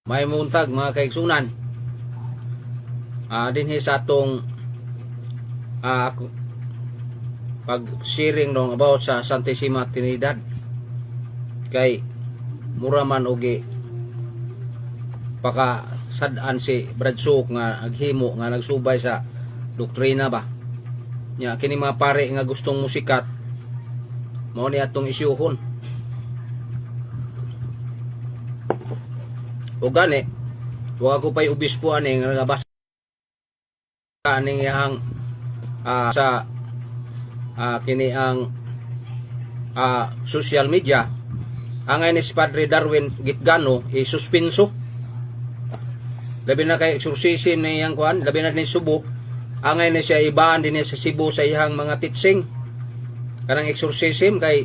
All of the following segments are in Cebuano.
May muntag, mga kaigsunan. Dinhi sa atong pag sharing dong about sa Santissima Trinidad kay mura man ogi paka sad-an si Brad Sook nga naghimo nga nagsubay sa doktrina ba nya. Kini mga pare nga gustong musikat, mao ni atong isyuhon. O gani wa ko pay obispo ani nga nagabasa aning iyang sa kini ang social media. Angay ni si Padre Darwin Gitgano isuspenso, labi na kay exorcism na iyang kuan, labi na ni Subo. Angay ni siya ibaan din sa Cebu sa iyang mga teaching kanang exorcism kay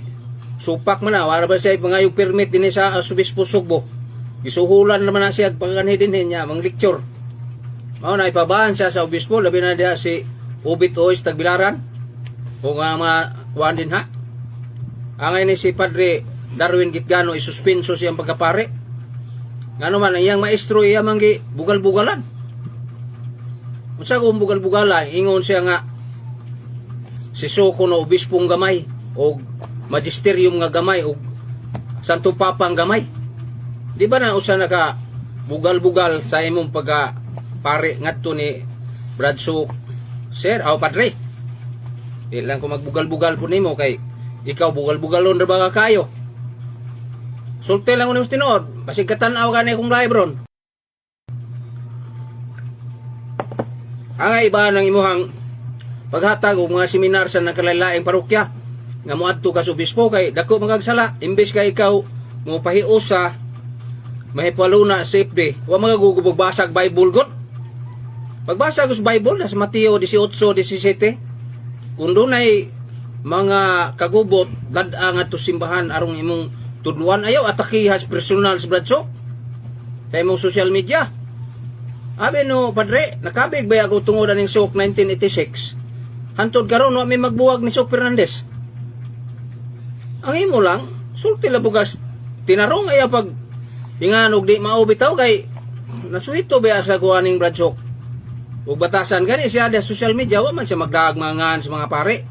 supak man na. Wala ba siya mga yung permit din sa Arsobispo Sugbo? Gisuhulan naman na siya pagkanhi din niya mang lecture. Mao na ipabaan siya sa obispo, labi na diha si Ubit Ois Tagbilaran o nga mga kuan din ha. Angay ni si Padre Darwin Gitgano isuspenso siyang pagkapare. Ngano man ang iyang maestro iya manggi bugal-bugalan. Unsa kung bugal-bugala, ingon siya nga si Soko no obispong gamay o magisterium nga gamay o Santo Papa ang gamay. Di ba na usa naka bugal-bugal sa imong pagka pare ngadto ni Brad Suk, sir, aw padre? Di lang ko magbugal-bugal po nimo kay ikaw bugal-bugalon ra ba ka kayo. Sulti lang ko nimo sa tinuod, basig katan-aw ka ni kong live ron. Ang iba ng imuhang paghatag og mga seminar sa nakalain parokya nga moadto ka sa obispo kay dako magagsala. Imbes kay ikaw mo pahiusa mahipaluna sa FB, wa magagugubog basag Bible god. Pagbasa ko sa Bible sa Mateo 18:17, kung dunay mga kagubot, dad-a ngadto simbahan arong imong tudluan. Ayaw atakihas personal sa Bradso sa imong social media. Abi no, padre, nakabig ba ako tungod aning Sok 1986? Hantod karon wa may magbuwag ni Sok Fernandez. Ang imo lang, sulti la bugas tinarong. Ayaw pag ingan og di mao bitaw kay nasuhito ba sa kuha ning Brad Sok. Ug batasan gani siya sa social media, wa man siya magdaag mangan sa mga pare.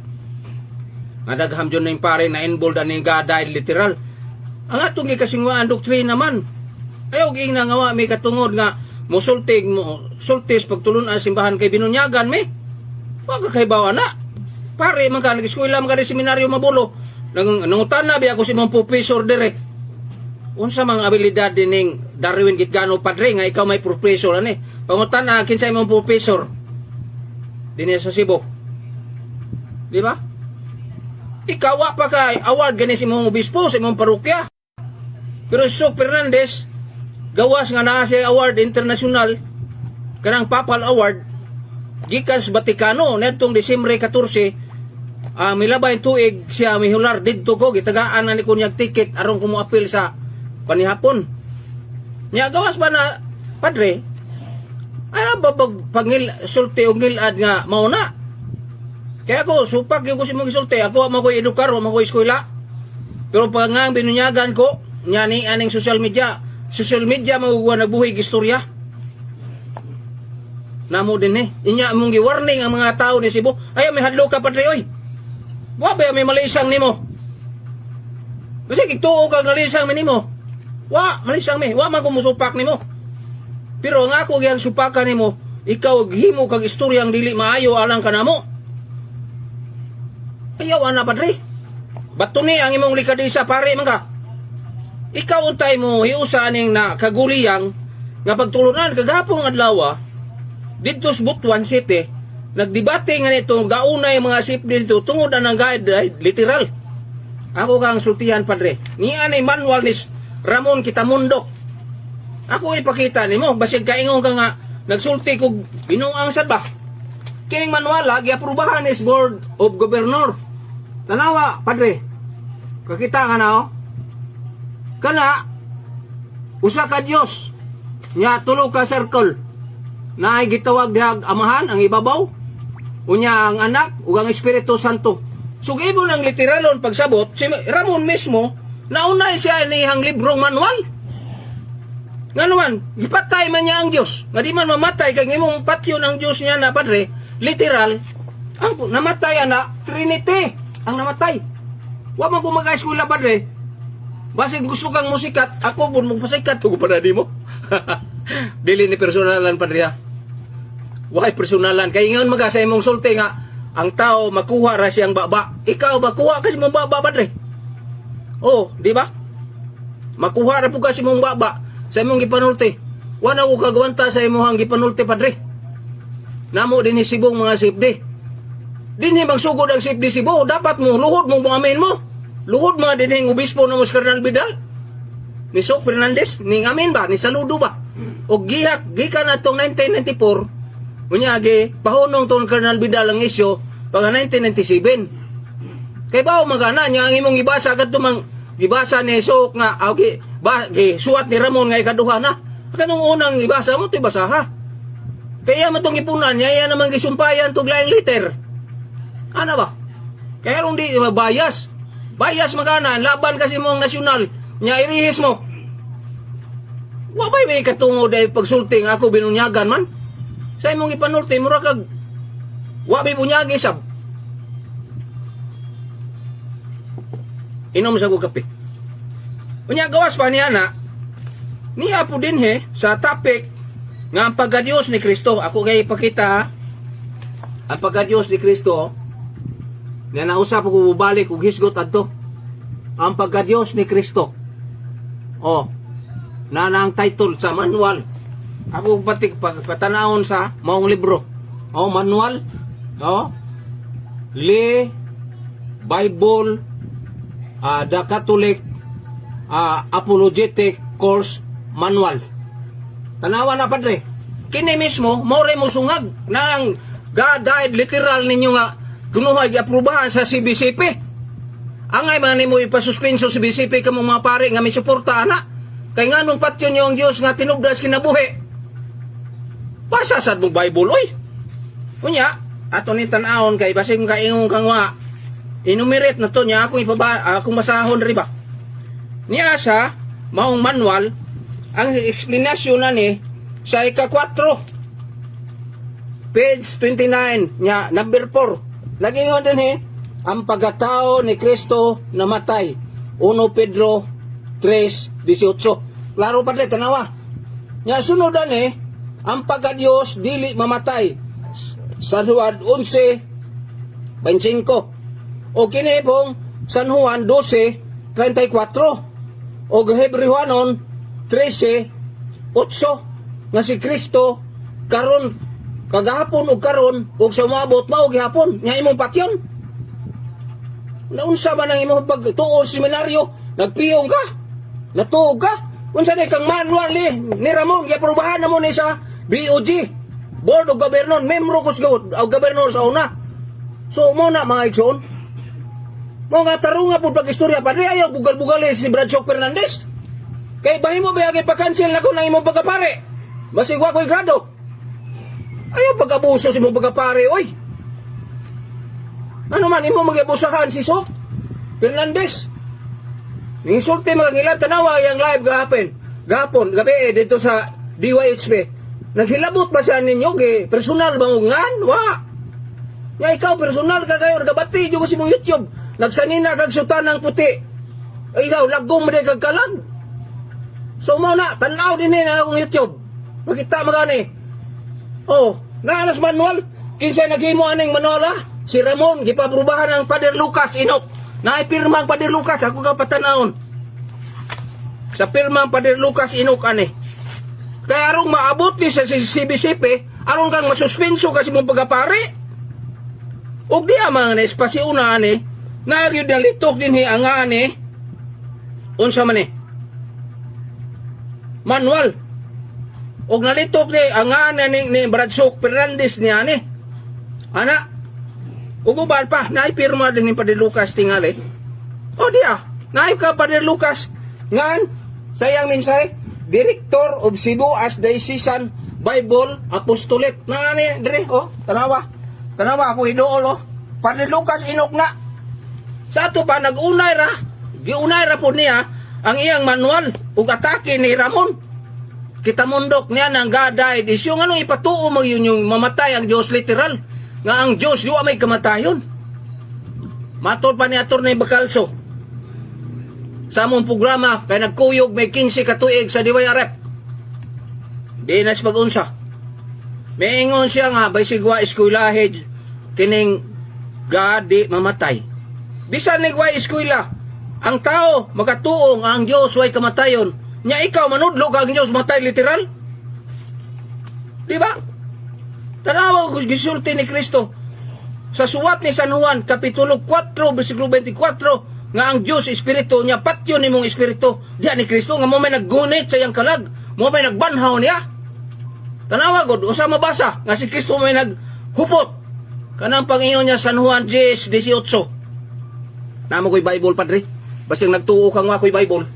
Nga dagham jud ning pare na involved aning gaday literal. Ang atong gikasingwaan doktrina man. Ayaw giing nga wa may katungod nga musultig mo sultis pagtulun ang simbahan kay binunyagan mi. Wa ka kahibaw na. Pare man ka, nag-eskwela man ka rin seminaryo Mabulo. Nang nangutan na biya ko si mong professor dire. Unsa mang abilidad dining Darwin Gitgano, padre, nga ikaw may professor ani? Pangutan na kinsa imong professor dinhi sa Cebu. Di ba? Ikaw wa pa kay award gani sa imong obispo sa imong parokya. Pero si Sok Fernandez gawas nga naa siya award international kanang Papal Award gikan sa Vatikano ngadtong Disyembre 14, milabay tuig siya mihular didto ko gitagaan na ni kunyag ticket aron ko moapil sa panihapon. Nya gawas ba na, padre, ano ba pag pangil sulti og ngilad nga mao na? Kaya ako supak yung ko si mong gisulti. Ako wa ko edukar, wa ko eskwela, pero pag nga binunyagan ko nya ni aning social media, social media maguguwa nagbuhig istorya namo din eh. Inya mong gi-warning ang mga tao ni Cebu. Ayaw may hadlo ka, padre, oy. Wa ba may malisang nimo? Kasi ituo kag nalisang mi nimo. Wa, malisang mi. Wa man ko musupak nimo. Pero ang ako gyang supakan nimo, ikaw himo kag istoryang dili maayo alang kanamo. Ayaw ana, padre. Bato ni ang imong likadisa, pare man ka. Ikaw untay mo hiusa aning na kaguliyang nga pagtulunan kagapong adlaw didto sa Butuan City. Nagdebate nga nito gaunay mga sip dito tungod ang guide literal. Ako kang sultihan, padre, ni anay manual ni Ramon Kitamundok. Ako ipakita nimo basig kaingon ka nga nagsulti kog binuang sad ba. Kining manual giaprobahan ni Board of Governor. Tanawa, padre, kakita ka na oh. Kana usa ka Dios nya tulo ka circle na ay gitawag dihag Amahan ang ibabaw, unya ang Anak ug ang Espiritu Santo. So gibo ng literalon pagsabot si Ramon mismo, naunay siya nihang librong manual. Nga naman, gipatay man niya ang Dios. Nga di man mamatay kay imong patyon ang Dios niya na, padre, literal ang namatay ana Trinity ang namatay. Wa man ko mag-eskwela, padre. Basig gusto kang musikat, ako pud mo pasikat ug para di mo. Dili ni personalan, padre, ha. Why personalan? Kay ingon maga sa imong sulti nga ang tao makuha ra siyang baba. Ikaw makuha ka sa imong baba, padre. Oh, di ba? Makuha ra pud ka sa imong baba sa imong gipanulti. Wala ko kagwanta sa imong gipanulti, padre. Namo dinhi Sibong mga safety. Dinhi magsugod ang safety Cebu, dapat mo luhod mong amin mo. Luhod mga dinhi ang obispo na mo si Cardinal Vidal. Ni Sok Fernandez, ni amin ba, ni saludo ba? O gihak, gikan na itong 1994, unya gi, pahunong tong Cardinal Vidal ang isyo, pag 1997. Kay bao magana niya ang imong gibasa kadto mang gibasa ni Sok nga aw gi ba gi suwat ni Ramon nga ikaduha na. Kanong unang gibasa mo ti basaha. Kaya man tong ipunan niya, iya naman gisumpayan tog laing liter. Ana ba? Kaya rong di bias. Bias magana, laban kasi mo ang nasyonal. Nya irihis mo. Wa bay may katungo dahil pagsulti nga ako binunyagan man. Sa imong ipanulti, mura kag wa bay bunyagi sab. Inom sa ko kape. Unya gawas pa niya na, niya po din he, sa topic nga ang pagka-Diyos ni Kristo. Ako kay ipakita ha, ang pagka-Diyos ni Kristo, nga nausap ko balik ug hisgot adto. Ang pagka-Diyos ni Kristo. Oh, na na ang title sa manual. Ako pati patanawon sa maong libro. Oh, manual. Oh. Le Bible The Catholic Apologetic Course Manual. Tanawa na, padre. Kini mismo, more mo sungag na ang God died literal ninyo nga kunuhay giaprobahan sa CBCP. Angay man nimo ipasuspenso sa CBCP kamo mga pare nga may suporta ana. Kay nganong patyon niyo ang Dios nga tinubdas kinabuhi? Basa sad mo Bible oy. Unya, ato ni tan-awon kay basig kaingon kang wa. Enumerate na to niya akong ipaba akong basahon diri ba. Niya sa maong manual ang eksplanasyon na ni sa ika-4 page 29 nya number 4 nagingon din he ang pagkatao ni Kristo namatay, 1 Pedro 3:18. Klaro, padre, tanawa nya. Sunod ani ang pagka-Diyos dili mamatay, San Juan 11:25, o kini pong San Juan 12:34 o Hebreohanon 13:8 nga si Kristo karon kagahapon ug karon ug sa moabot mao gihapon. Nya imong patyon, naunsa man ang imong pagtuo sa seminaryo? Nagpiyong ka, natuog ka. Unsa ni kang manual ni Ramon, giaprobahan na mo ni sa BOG, Board of Governor. Membro ko sa of Governor sa una. So mo na mga igsoon mo nga tarunga pud pag-istorya, padre. Ayaw bugal-bugal si Bradshaw Fernandez. Kay bahimo ba pa-cancel nako ng imong pagkapare? Basig wa ko'y grado. Ayaw pag-abuso sa imong pagkapare, oy. Ano man imo mag-abusahan si Sok Fernandez? Ninsulti mga ngila, tanawa yang live gahapon. Gahapon, gabi eh, dito sa DYHP. Naghilabot ba siya ninyo? Ge, personal ba mo ngan? Wa. Nga ikaw, personal ka kayo, nagabati, ko sa mong YouTube. Nagsanina kag sutan ng puti. Ay, ikaw, lagong mo kag kalag. So mo na, tanaw din eh na akong YouTube. Makita magani. Oh, naanas manual. Kinsay naghimo aning manual ah? Si Ramon, gipaprubahan ang Father Lucas Inok. Naipirma ang Father Lucas, ako ka patanawon. Sa pirma ang Father Lucas Inok ani. Kaya arong maabot ni sa CBCP, aron kang masuspenso kasi mong pagkapare. Og di amang na espasyo na ani, nagyud na litok din hi ang ani. Unsa man ni? Manual. Og nalitok ni ang ani ni Bradsok Fernandez ni ani. Ana. Ug uban pa, naay pirma din ni Padre Lucas tingali. O diya, naay ka Padre Lucas ngan sa iyang mensahe, Director of Cebu Archdiocesan Bible Apostolate. Na ani dire oh, tanawa. Tanawa ako iduol oh. Padre Lucas Inok na. Sa ato pa nag-unay ra, giunay ra po niya ang iyang manual ug atake ni Ramon. Kita mundok niya ng God died is yung anong ipatuo mo yun yung mamatay ang Diyos literal. Nga ang Diyos di wa may kamatayon. Matod pa ni Atty. Bacalso sa among programa kay nagkuyog may 15 ka tuig sa DYRF. Di na siya pag-unsa. Miingon siya nga bisig wa eskwelahe kining God di mamatay. Bisan ni wa eskwela, ang tao makatuo nga ang Dios way kamatayon. Nya ikaw manudlo ka ang Dios matay literal. Di ba? Tanawa ko gisulti ni Kristo sa suwat ni San Juan kapitulo 4 bersikulo 24 nga ang Dios espiritu, nya patyon nimong espiritu diha ni Kristo nga mo may naggunit sa iyang kalag, mo may nagbanhaw niya. Tanawa gud usa mabasa nga si Kristo may naghupot kanang pangingon niya, San Juan 10:18. Namo ko'y Bible, padre. Basing nagtuo ka nga ako'y Bible.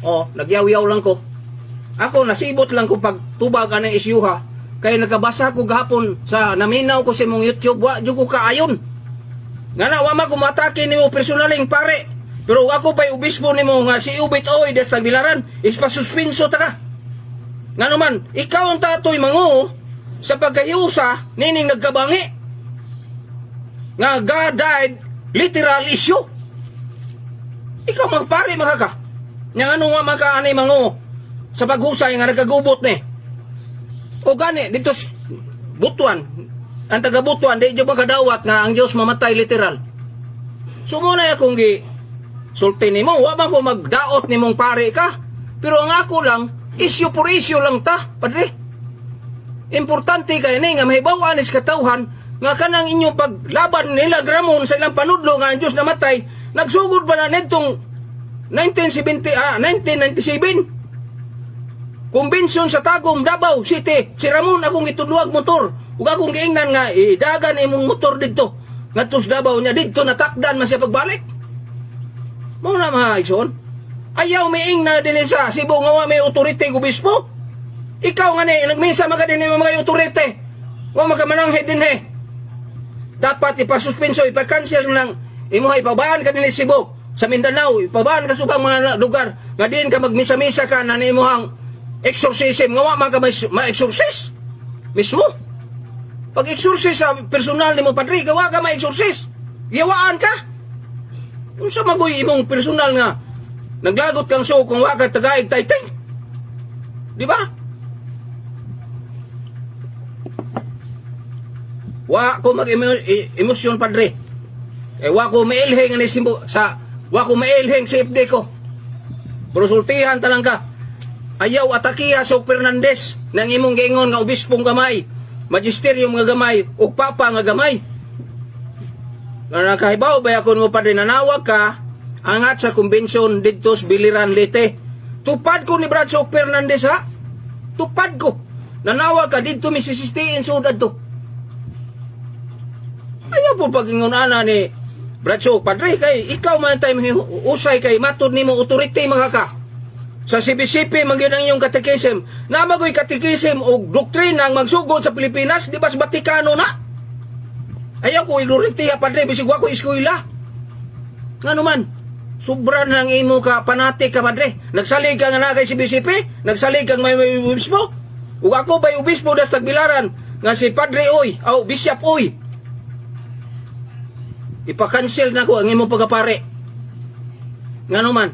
Oh, nagyaw-yaw lang ko. Ako nasibot lang ko pag tubag anang isyuha kay nakabasa ko gahapon sa naminaw ko sa imong YouTube, wa jud ko kaayon. Nga na wa man ko moatake nimo personaling pare. Pero ako pa'y obispo nimo nga si Ubit Oy des Tagbilaran, ispasuspenso ta ka. Nga naman, ikaw ang tatoy mangu sa pagkahiusa nining nagkabangi. Nga God died literal issue. Ikaw magpare mga ka. Nya ano nga makaanay mangu sa paghusay nga nagkagubot ni. O gani dito Butuan, ang taga Butuan di jud makadawat nga ang Dios mamatay literal. So mo na akong gi sulti nimo, wa man ko magdaot nimong pare ka. Pero ang ako lang, issue por issue lang ta, padre. Importante kay ni nga mahibaw-an is katawhan nga kanang inyong paglaban nila Ramon sa ilang panudlo nga ang Dios namatay, nagsugod pa na nitong 1970 ah 1997. Convention sa Tagum, Davao City. Si Ramon akong gitudluag motor. Ug akong giingnan nga idagan imong motor didto. Ngadto sa Davao niya didto natakdan man siya pagbalik. Mao na, mga igsoon. Ayaw miing na dinhi sa Cebu nga wa may authority obispo. Ikaw nga ni nagmisa man ka dinhi mga authority. Wa makamananghid dinhi. Dapat ipasuspenso, ipa-cancel ng imuha, ipabayaan ka dinhi sa Cebu, sa Mindanao, ipabayaan ka sa ubang mga lugar nga diin ka magmisa-misa ka na imuhang exorcism nga wa man ka ma-exorcist mismo. Pag exorcist sa personal nimo, padre, gawa ka ma-exorcist. Giyawaan ka. Unsa magoy imong personal nga naglagot kang so kung wa ka tagaig taytay? Di ba? Wa ko mag-emosyon, padre. Eh wa ko mailheng ani simbo sa wa ko mailheng sa FD ko. Pero sultihan ta lang ka. Ayaw atakiha sa Fernandez nang imong giingon nga obispong gamay, magisterium nga gamay ug papa nga gamay. Nga nakahibaw ba ako mo, padre, nanawag ka angat sa convention didto sa Biliran, Leyte. Tupad ko ni Brad Sok Fernandez ha. Tupad ko. Nanawag ka didto mi sisistiin sud adto. Ayaw po pag-ingon ana ni Brad Sok, padre, kay ikaw man tayo usay kay matod nimo authority mga ka. Sa CBCP man gyud ang iyong catechism. Namagoy catechism og doktrina ang magsugod sa Pilipinas, di ba sa Vatikano na? Ayaw ko ignorante ha, padre, bisig wa ko eskwela. Ngano man, sobra nang imo ka fanatic ka, padre. Nagsalig ka nga na kay CBCP, nagsalig kang may obispo. Ug ako bay obispo das Tagbilaran nga si Padre Oy, aw Bishop Oy. Ipa-cancel na ko ang imong pagkapare. Ngano man,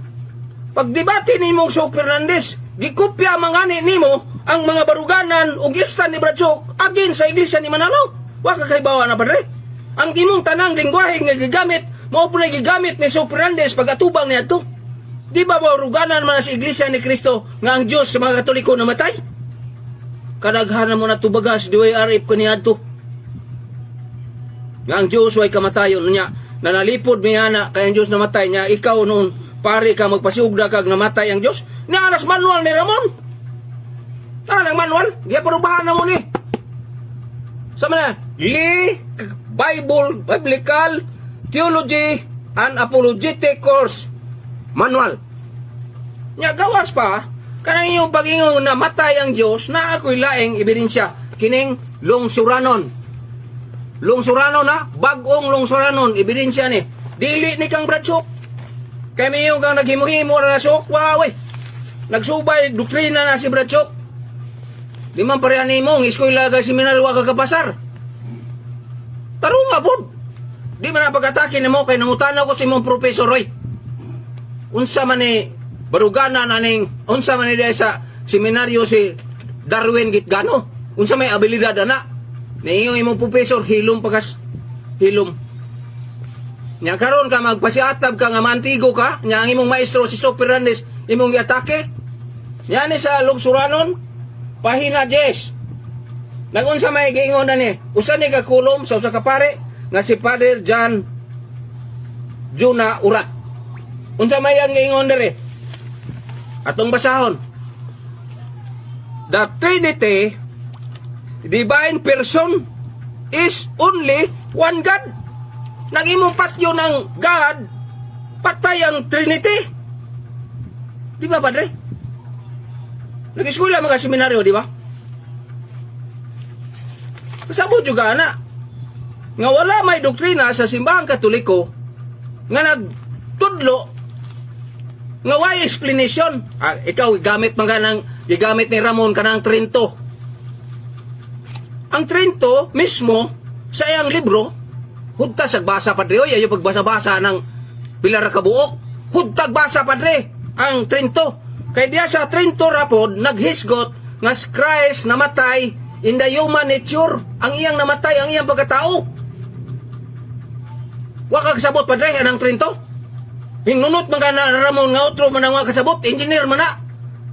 pagdebate nimo sa Fernandez, gikopya man gani nimo ang mga baruganan ug istan ni Bradshaw against sa iglesia ni Manalo. Wa ka kahibawa na, padre. Ang imong tanang lingwahe nga gigamit, mao po na gigamit ni Sok Fernandez pag-atubang niadto. Di ba baruganan man sa iglesia ni Kristo nga ang Dios sa mga Katoliko namatay? Kadaghanan mo na tubagas DYRF ko niadto. Nga ang Diyos way kamatayon niya. Nanalipod mi ana kay ang Diyos namatay niya. Ikaw noon, pare ka, magpasiugda kag namatay ang Diyos. Naaras manual ni Ramon. Ah, ang manual. Giaprobahan na mo ni. Sa mga Lee Bible Biblical Theology and Apologetic Course Manual. Nya gawas pa kanang iyong pag-ingon na matay ang Dios na ako'y laing ebidensya kining lungsuranon. Lungsuranon na, bag-ong lungsuranon, ebidensya ni. Dili ni kang Bradsok. Kay mayo kang naghimo-himo na sok, wow, eh. Nagsubay doktrina na si Bradsok. Di man pareha nimo, ang eskwela ka seminaryo wa ka kapasar. Tarong nga pod. Di man na pag-atake nimo kay nangutana ko sa imong professor, oy. Unsa man ni barugana aning, unsa man ni diay sa seminaryo si Darwin Gitgano? Unsa may abilidad ana? Niingon imong professor, hilom pagas hilom. Nya karon ka magpasiatab ka nga mantigo ka, nya ang imong maestro si Sok Fernandez imong giatake. Nya ni sa Lugsuranon, pahina 10. Nagunsa may giingon na ni, usa ni ka kulom sa usa ka pare nga si Father John Juna Urat. Unsa may ang giingon diri? Atong basahon. The Trinity, divine person, is only one God. Nang imong patyo ng God, patay ang Trinity. Di ba, Padre? Nag-eskwela mga seminaryo, di ba? Kasabot juga na nga wala may doktrina sa Simbahang Katoliko nga nagtudlo nga way explanation. Ah, ikaw gamit man ka ng gigamit ni Ramon kanang Trento. Ang Trento mismo sa iyang libro, hudta sa basa, Padre, oy, ayo pagbasa-basa ng pila ra ka buok. Hudtag basa, Padre, ang Trento. Kay diya sa Trento rapod naghisgot nga si Christ namatay in the human nature, ang iyang namatay ang iyang pagkatao. Wa ka kasabot, Padre, anang Trento? Hinunot man ka na Ramon nga otro man ang wa kasabot, engineer man na.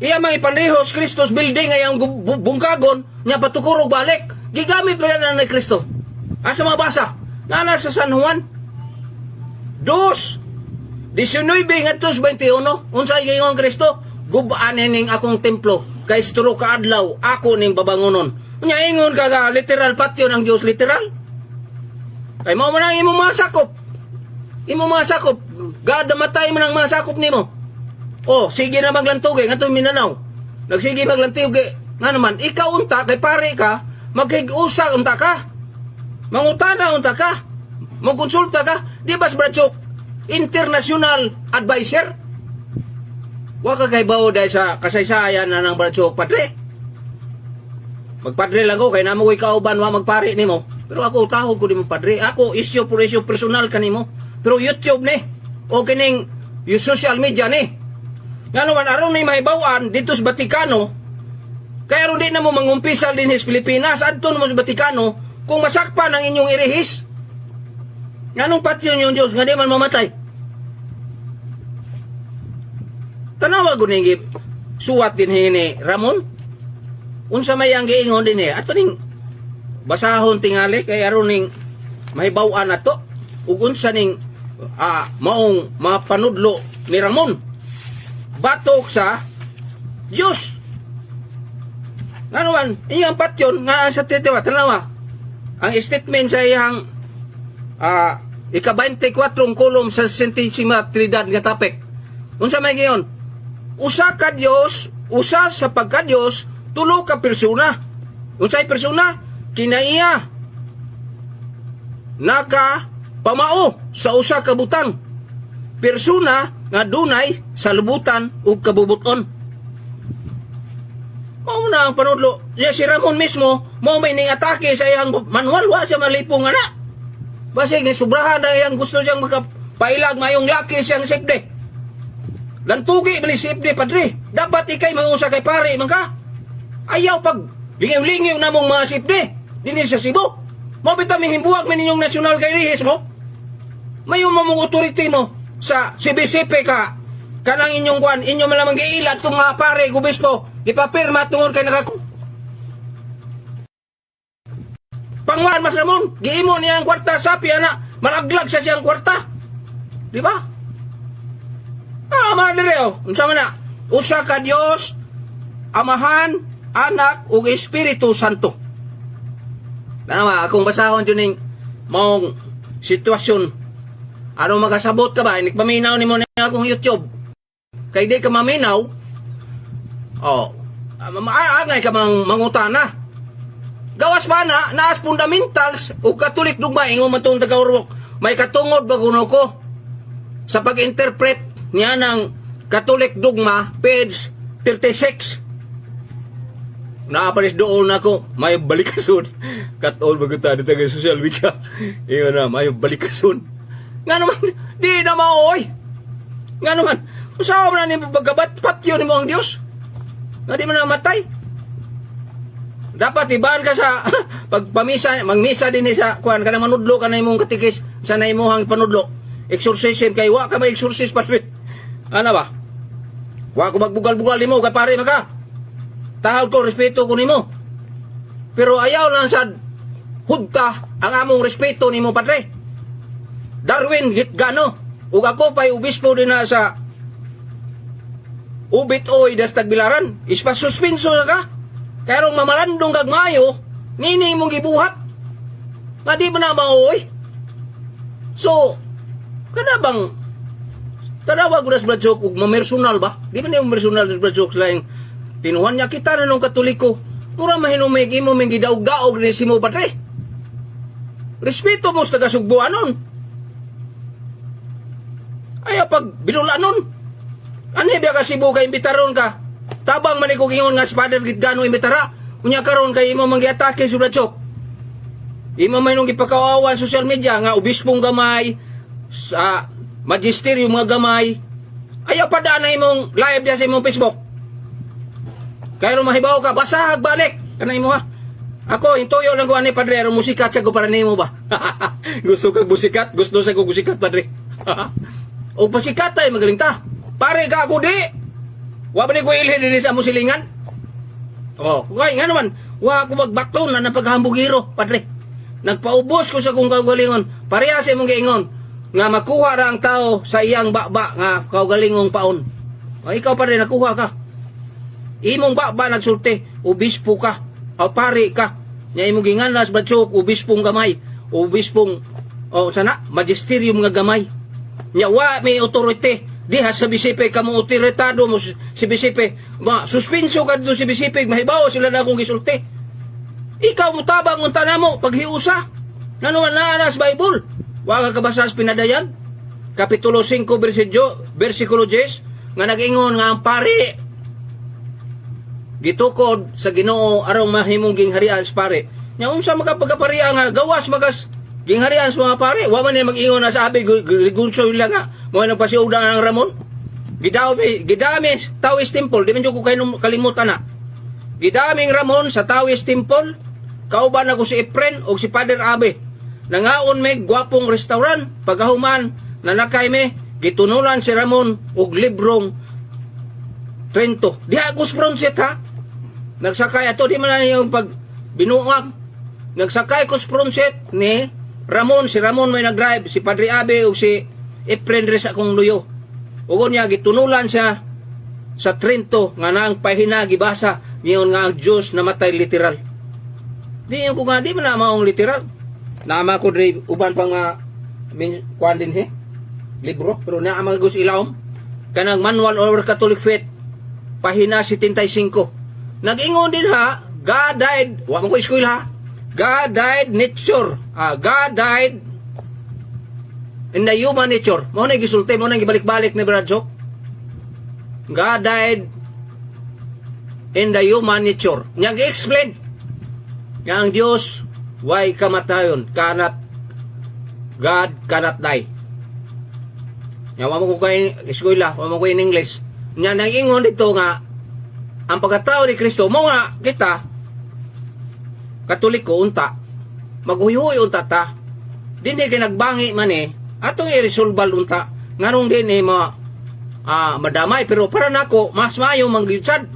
Iya mga ipanrehos Christos building ay ang bungkagon nya patukurog balik. Gigamit ba yan ni Kristo? Asa mabasa? Nana sa San Juan. 2:19 ngadto 21. Unsa giingon Kristo? "Gubaan ning akong templo kay sa tulo ka adlaw ako ning babangonon." Unya ingon ka ga literal patyon ang Dios, literal. Kay mao man ang imong mga sakop. Imo mga sakop, God namatay man ang mga sakop nimo. Oh, sige na maglantugi ngadto Mindanao. Nagsige maglantugi. Nga naman, ikaw unta kay pare ka, maghig-usa unta ka. Mangutana unta ka. Magkonsulta ka. Di ba si Brad Chok, international advisor? Wa ka kay bawo dahil sa kasaysayan na ng Brad Chok, Padre. Magpadre lang ko kay namo ko'y kauban wa magpare nimo. Pero ako tahog ko nimo, Padre. Ako issue por issue personal kanimo. Pero YouTube ni o kining yung social media ni. Nga naman aron ni mahibaw-an dito sa Vatikano, kaya aron di na mo mangumpisal din sa Pilipinas, adto na mo sa Vatikano kung masakpan ang inyong irihis. Nganong patyon yung Diyos nga di man mamatay? Tanawa ko ning suwat din ni Ramon. Unsa may ang giingon din eh. Ato ning basahon tingali kay aron ning mahibaw-an nato ug unsa ning maong mapanudlo ni Ramon batok sa Diyos. Ngano man, iyang patyon nga sa titiwa, tanawa. Ang statement sa iyang ika-24 kolom sa Santissima Trinidad nga topic. Unsa may giyon? Usa ka Dios, usa sa pagka-Dios, tulo ka persona. Unsay persona? Kinaiya naka pamao sa usa ka butang. Persona nga dunay sa lubutan ug kabubuton. Mao na ang panudlo. Ya, si Ramon mismo, mao may ning atake sa iyang manual, wa siya malipong ana. Basig ni sobrahan na iyang gusto siyang makapailag mayong laki siyang sipde. Lantugi man ni sipde, Padre. Dapat ikay mangusa kay pare man ka. Ayaw pag lingiw-lingiw na mong mga sipde. Dinhi sa Cebu. Mao bitaw mihimbuwag man ninyong national kay rihis mo. Mayo mo mong authority mo sa CBCP ka kanang inyong kwan, inyo man lamang giilad itong mga pare, gubispo, ipapirma tungod kay naka Pangwan mas Ramon, giimo niya ang kwarta sapi ana, malaglag sa siyang kwarta. Di ba? Ah, mga dire oh. Unsa man na? Usa ka Dios, Amahan, Anak ug Espiritu Santo. Tanawa, akong basahon jud ning maong sitwasyon. Ano makasabot ka ba? Nagpaminaw nimo ni akong YouTube. Kay di ka maminaw, oh, maangay ka mang mangutana. Gawas pa na, naas fundamentals o Catholic dogma, ingon man tong taga. May katungod ba kuno ko sa pag-interpret niya ng Catholic dogma, page 36. Naapalis doon ako, may balikason. Kat-all baguta dito sa social media. Iyo na, may balikason. Nga naman, di na maoy. Nga naman, usawa mo na ni pagkabat, patyo ni mo ang Diyos. Nga di man namatay. Dapat ibaan ka sa pagpamisa, magmisa din sa kuan ka na manudlo ka na imong katikis sa na imong panudlo. Exorcism kay wa ka may exorcist, padre. Ano ba? Wa ko magbugal-bugal nimo kay pare maka. Tahod ko, respeto ko nimo. Pero ayaw lang sad hudta ang among respeto nimo, padre. Darwin Gitgano. Ug ako pa'y obispo din na sa Ubit Oy das Tagbilaran. Ispa suspenso na ka. Karong mamalandong kag maayo, nini imong gibuhat. Nga di mo na maoy. So, kana bang tanawa ko na sa Brad Joke ug mamersonal ba? Di ba niya mamersonal sa Brad Joke laing tinuhan niya kita na nung Katoliko. Mura mahinumig imo ming gidaog-daog ni si mo, padre. Respeto mo sa taga-Sugbuanon. Ay pag binulanon. Ani biya ka Cebu kay imbitaron ka. Tabang man ko ingon nga si Father Gitgano imbitara. Unya karon kay imo manggiatake si Brad Joke. Imo man nung gipakaawan social media nga obispong gamay sa magisteryo mga gamay. Ayaw pa na imong live diya sa imong Facebook. Kaya mahibaw ka, basahag balik. Kana imo ha. Ako, intuyo lang ko ani, padre, aron musikat siya ko para nimo ba. Gusto kag musikat, gusto sa ko musikat, padre. O pasikat ay magaling ta. Pare ka ako di. Wa ba ni ko ilhin dinhi sa among silingan? Oh, kay nga naman, wa ko magbakton na napaghambugiro, padre. Nagpaubos ko sa kong kaugalingon. Pareha sa imong giingon nga makuha ra ang tao sa iyang baba nga kaugalingong paon. O ikaw, padre, nakuha ka. Imong baba nagsulti, obispo ka, o pare ka. Nya imong ginganas batsok, obispong gamay, obispong o sana magisterium nga gamay. Nya wa may authority diha sa BCP kamo, otoritado mo si BCP. Ma suspenso ka dito si BCP, mahibaw sila na akong gisulti. Ikaw mo tabang unta namo paghiusa. Nano man na sa Bible. Wa ka kabasa sa pinadayag. Kapitulo 5 versikulo 10 nga nag-ingon nga ang pari gitukod sa Ginoo aron mahimong gingharian sa pare. Nya unsa makapagkaparia nga gawas magas gingharian sa mga pare? Wa man ni mag-ingon na sa abi gunsoy lang nga mo nagpasiuda ng Ramon. Gidami gidami Tawis Temple, di man jud ko kay kalimutan na. Gidaming Ramon sa Tawis Temple, kauban ako si Efren o si Father Abe. Nangaon may gwapong restaurant, pagahuman, nanakay me, gitunulan si Ramon og librong Trento. Diha ako sa front seat ha. Nagsakay ato di man na yung pag binuang. Nagsakay ko sa front seat ni Ramon, si Ramon may nag-drive, si Padre Abe o si Efren sa akong luyo. Ugon niya gitunulan siya sa Trento nga naang pahina gibasa ngiyon nga ang Diyos namatay literal. Di yung ko nga di man na maong literal. Naama ko diri uban pa nga min kuan din he. Libro pero naa mga gus ilawom kanang Manual over Catholic Faith, pahina 75. Nag-ingon din ha, God died, wa mo ko eskwela ha. God died nature. Ah, God died in the human nature. Mao na gisulti, mao na gibalik-balik ni Brad Joke. God died in the human nature. Nya gi-explain nga ang Dios way kamatayon, cannot God cannot die. Nya wa mo ko kay eskwela, wa mo ko in English. Nya nag-ingon dito nga ang pagkatao ni Kristo mo nga kita Katoliko unta maghuy-huy unta ta. Dinhi kay nagbangi man eh atong i-resolve unta nganong din eh ma madamay, pero para nako mas maayo mangyud sad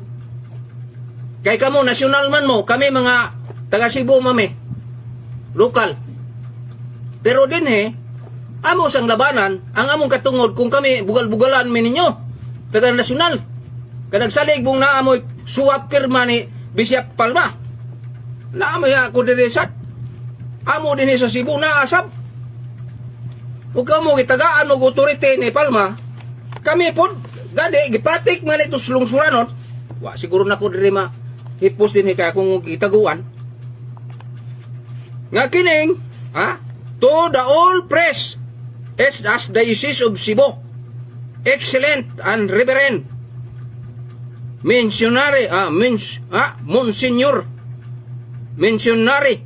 kay kamo nasyonal man mo, kami mga taga Cebu mami lokal, pero din eh amo sang labanan ang among katungod kung kami bugal-bugalan mi ninyo taga nasyonal kanagsalig mong naamoy suwat pirma ni Bishop Palma. Naamoy ako diri sa amo din sa Cebu naasab ug kamo gitagaan og authority ni Palma, kami pod gani gipatik man ito lungsuranon. Wa siguro nako diri ma hipos din kay akong gitaguan nga kining ha. To the all press it's as Diocese of Cebu, excellent and reverend Missionary, Monsignor, Missionary,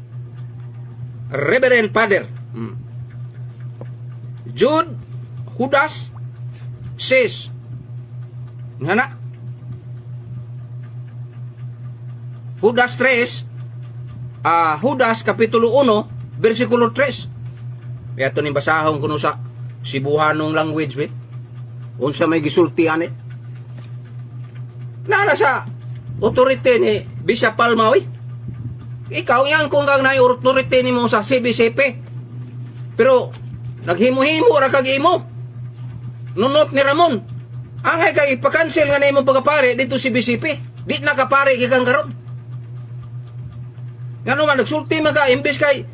Reverend Father. Jude Judas says, nga na, Judas 3, Judas Kapitulo 1, versikulo 3. Kaya ito ni basahon kuno sa Cebuanong language bit. Unsa may gisulti ani? Nana sa authority ni Bishop Palma, oy. Ikaw yan kung kang naay authority nimo sa CBCP. Pero naghimo-himo ra kag imo. Nunot ni Ramon. Angay kay ipa-cancel nga na imong pagkapare dito si BCP. Di na kapare gikan karon. Ngano man nagsulti man ka imbes kay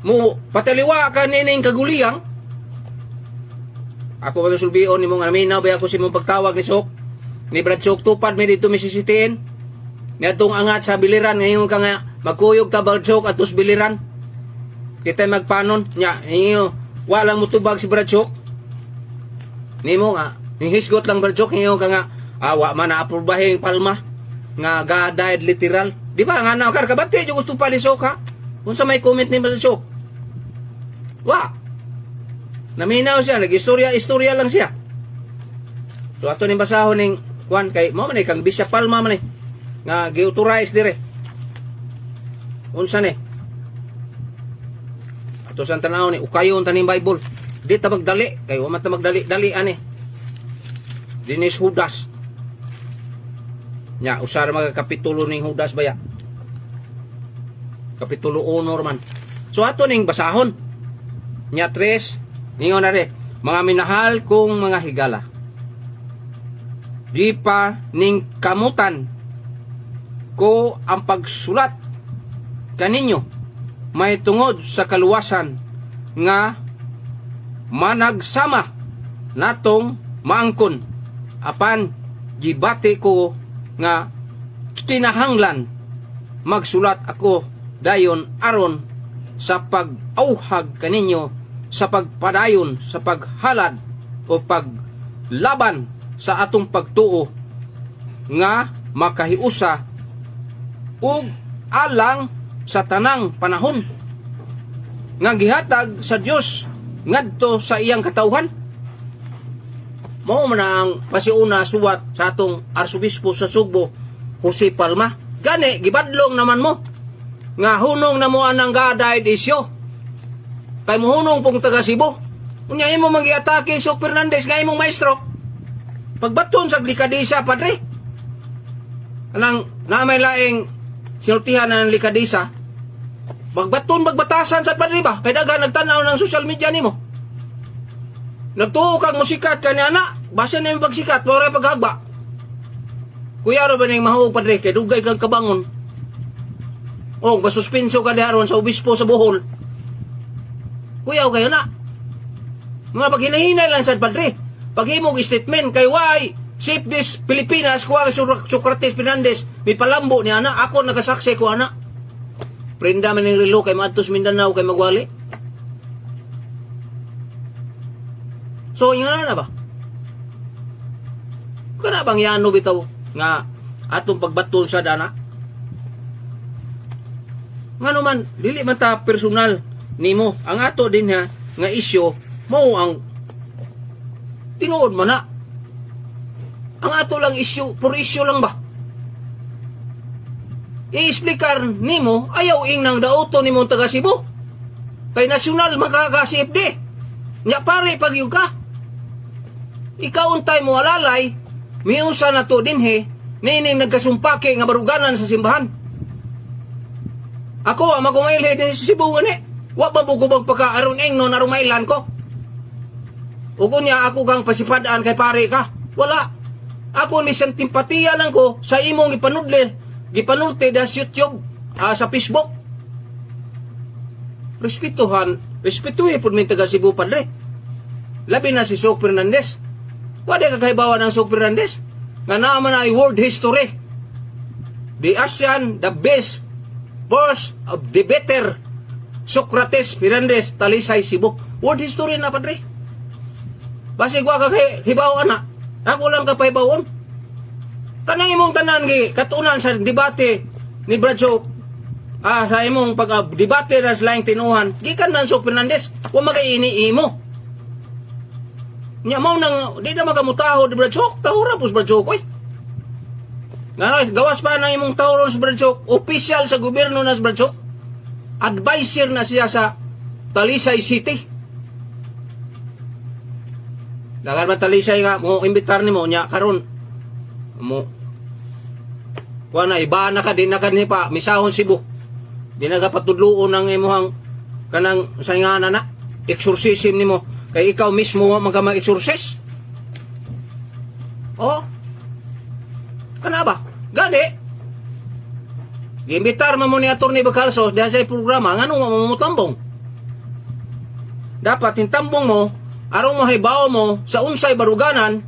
mo pataliwa ka nining kaguliyang. Ako ba sulbion nimo nga naminaw ba ako sa imong pagtawag ni Sok ni Brad Sok tupad mi dito mi CCTN ni atong angat sa biliran ngayon ka nga magkuyog ta, Brad Sok, atos biliran kita magpanon nya inyo wa lang mutubag si Brad Sok nimo nga hihisgot lang. Brad Sok, inyo ka nga wa man na aprobahin Palma nga God died literal, di ba? Nga na kar kabati yung gusto pa ni Sok, ha. Unsa may comment ni Brad Sok? Wa naminaw siya, nag-istorya istorya lang siya. So ato ning basahon ning kuan kay mo man eh, kang Bishop Palma man eh nga gi-authorize dire. Unsa ni? Ato sa tanaw ni ukayon taning Bible. Di ta magdali kay wa man ta magdali dali ani. Dinis Judas. Nya usara mga kapitulo ning Judas baya. Kapitulo 1 man. So ato ning basahon. Nya tres, ningon na re, "Mga minahal kong mga higala. Di pa ning kamutan ko ang pagsulat kaninyo may tungod sa kaluwasan nga managsama natong maangkon, apan gibati ko nga kinahanglan magsulat ako dayon aron sa pag-auhag kaninyo sa pagpadayon sa paghalad o paglaban sa atong pagtuo nga makahiusa ug alang sa tanang panahon nga gihatag sa Dios ngadto sa iyang katawhan." Mao man ang pasiuna suwat sa atong arsobispo sa Sugbo, Jose Palma. Gani gibadlong naman mo nga hunong na mo anang God died issue. Kay mohunong pong taga Cebu. Unya imo man giatake si Sok Fernandez nga imong maestro. Pagbaton sa likadisa, padre. Anang na may laing sinultihan na ng likadisa. Magbaton magbatasan sa padre ba? Kay daghan nagtan-aw ng social media nimo. Nagtuo kag musikat kani ana, basta na yung pagsikat, wala paghagba. Kuya ro ba ning mahuog, padre, kay dugay kag kabangon. O, gasuspenso ka diha ron sa obispo sa Bohol. Kuya kayo na. Mga paghinahinay lang sa padre. Paghimog statement kay why Save this Pilipinas kuha kay Socrates Fernandez may palambo ni ana, ako nagasaksi ko ana. Prenda man ning relo kay maadtos Mindanao kay magwali. So nga na ba? Kana bang yano bitaw nga atong pagbaton sa dana? Ngano man dili man ta personal nimo. Ang ato din ha nga isyu mao ang tinuod man na. Ang ato lang issue, puro issue lang ba? I-explicar nimo ayaw ing nang dauto nimo taga Cebu. Kay nasyonal makaka CFD. Nya pare pag ka. Ikaw untay mo alalay, miusa na to dinhi, nining nagkasumpake nga baruganan sa simbahan. Ako, ang magumailhe din sa Cebu gani. Wa ba mo gubag pagka aron ing no narong mailan ko? Ug unya ako kang pasipadaan kay pare ka. Wala. Ako ni simpatiya lang ko sa imong gipanudle, gipanulti da sa YouTube, sa Facebook. Respetuhan, respetuhin pud min taga Cebu, padre. Labi na si Sok Fernandez. Wala ka kahibawa ng Sok Fernandez. Nga naman ay world history. The ASEAN, the best first of debater, Socrates Fernandez, Talisay, Cebu. World history na, padre. Basig wa ka kay hibaw ana. Ako lang ka pahibawon. Kanang imong tanan gi katunan sa debate ni Brad Soc, sa imong pag debate na sa laing tinuhan gikan man Soc Fernandez, wa magay ini imo. Nya mao nang di na magamutaho di Brad Soc, tahura pos Brad Soc oy. Ngano gawas pa nang imong tahoron sa Brad Soc, official sa gobyerno na sa Brad Soc. Advisor na siya sa Talisay City. Dagan man Talisay nga mo imbitar nimo nya karon mo kuha na iba na ka, di na ka ni pa misahon Cebu. Di na ka patudluon ang imuhang kanang sa nga na exorcism nimo kay ikaw mismo wa man ka mag-exorcist. Oh. Kana ba? Gani. Giimbitar man mo ni Atty. Bacalso diha sa programa, ngano wa mo motambong? Dapat hintambong mo aron mo hibaw mo sa unsay baruganan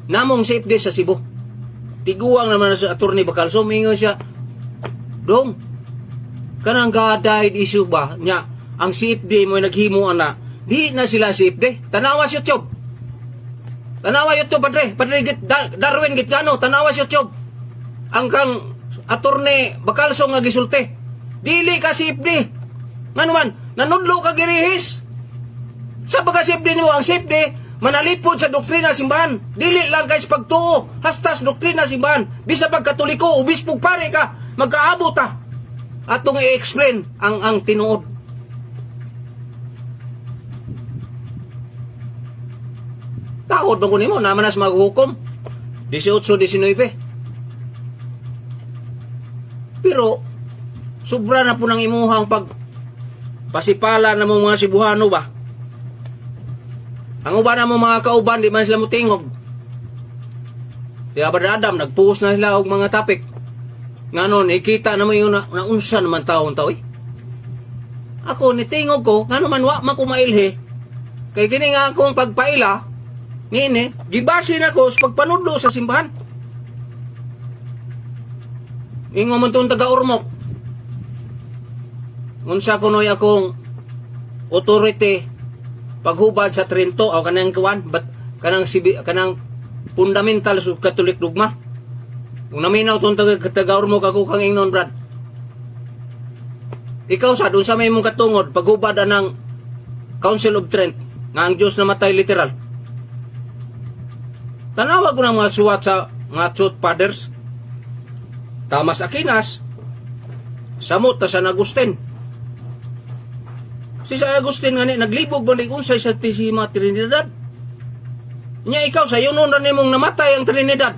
namong safe day sa Cebu. Tiguang naman na sa Atty. Bacalso, mingon siya, "Dong, kanang God died issue ba nya ang CFD mo naghimo ana, di na sila CFD." Tanawa sa YouTube. Tanawa YouTube, padre, padre git, Darwin Gitgano, tanawa sa YouTube. Ang kang Attorney Bacalso nga gisulti. Dili ka CFD. Ngano man, nanudlo ka girihis. Sa pagka CFD nimo, ang CFD manalipod sa doktrina simbahan. Dili lang kay sa pagtuo, hasta sa doktrina simbahan. Bisa pag Katoliko, obispog pare ka, magkaabot ta. Atong i-explain ang tinuod. Takot ba ko nimo naman nas maghukom? 18, 19. Pero sobra na po ng imuhang pag pasipala na mo mga Cebuano ba? Ang uban na mo mga kauban, di man sila mutingog. Di ba Adam, nagpuhos na sila og mga topic. Nga nun, ikita na mo yun na, naunsa naman taon tao eh. Ako, nitingog ko, nga naman wa man ko mailhi. Kay kini nga akong pagpaila, niini, gibase na ko sa pagpanudlo sa simbahan. Ingon man tong taga-Ormoc. Unsa kunoy akong authority paghubad sa Trento o kanang kuan but kanang sibi, kanang fundamental sa Catholic dogma. Kung naminaw tong taga Ormoc ako kang ingnon, Brad. Ikaw sa unsa may imong katungod paghubad anang Council of Trent nga ang Dios namatay literal? Tanawa ko ng mga suwat sa mga church fathers. Thomas Aquinas, samot na San Agustin. Si San Agustin nga ni, naglibog ba ni unsay sa Santisima Trinidad? Nya ikaw sa yunon ra nimong namatay ang Trinidad.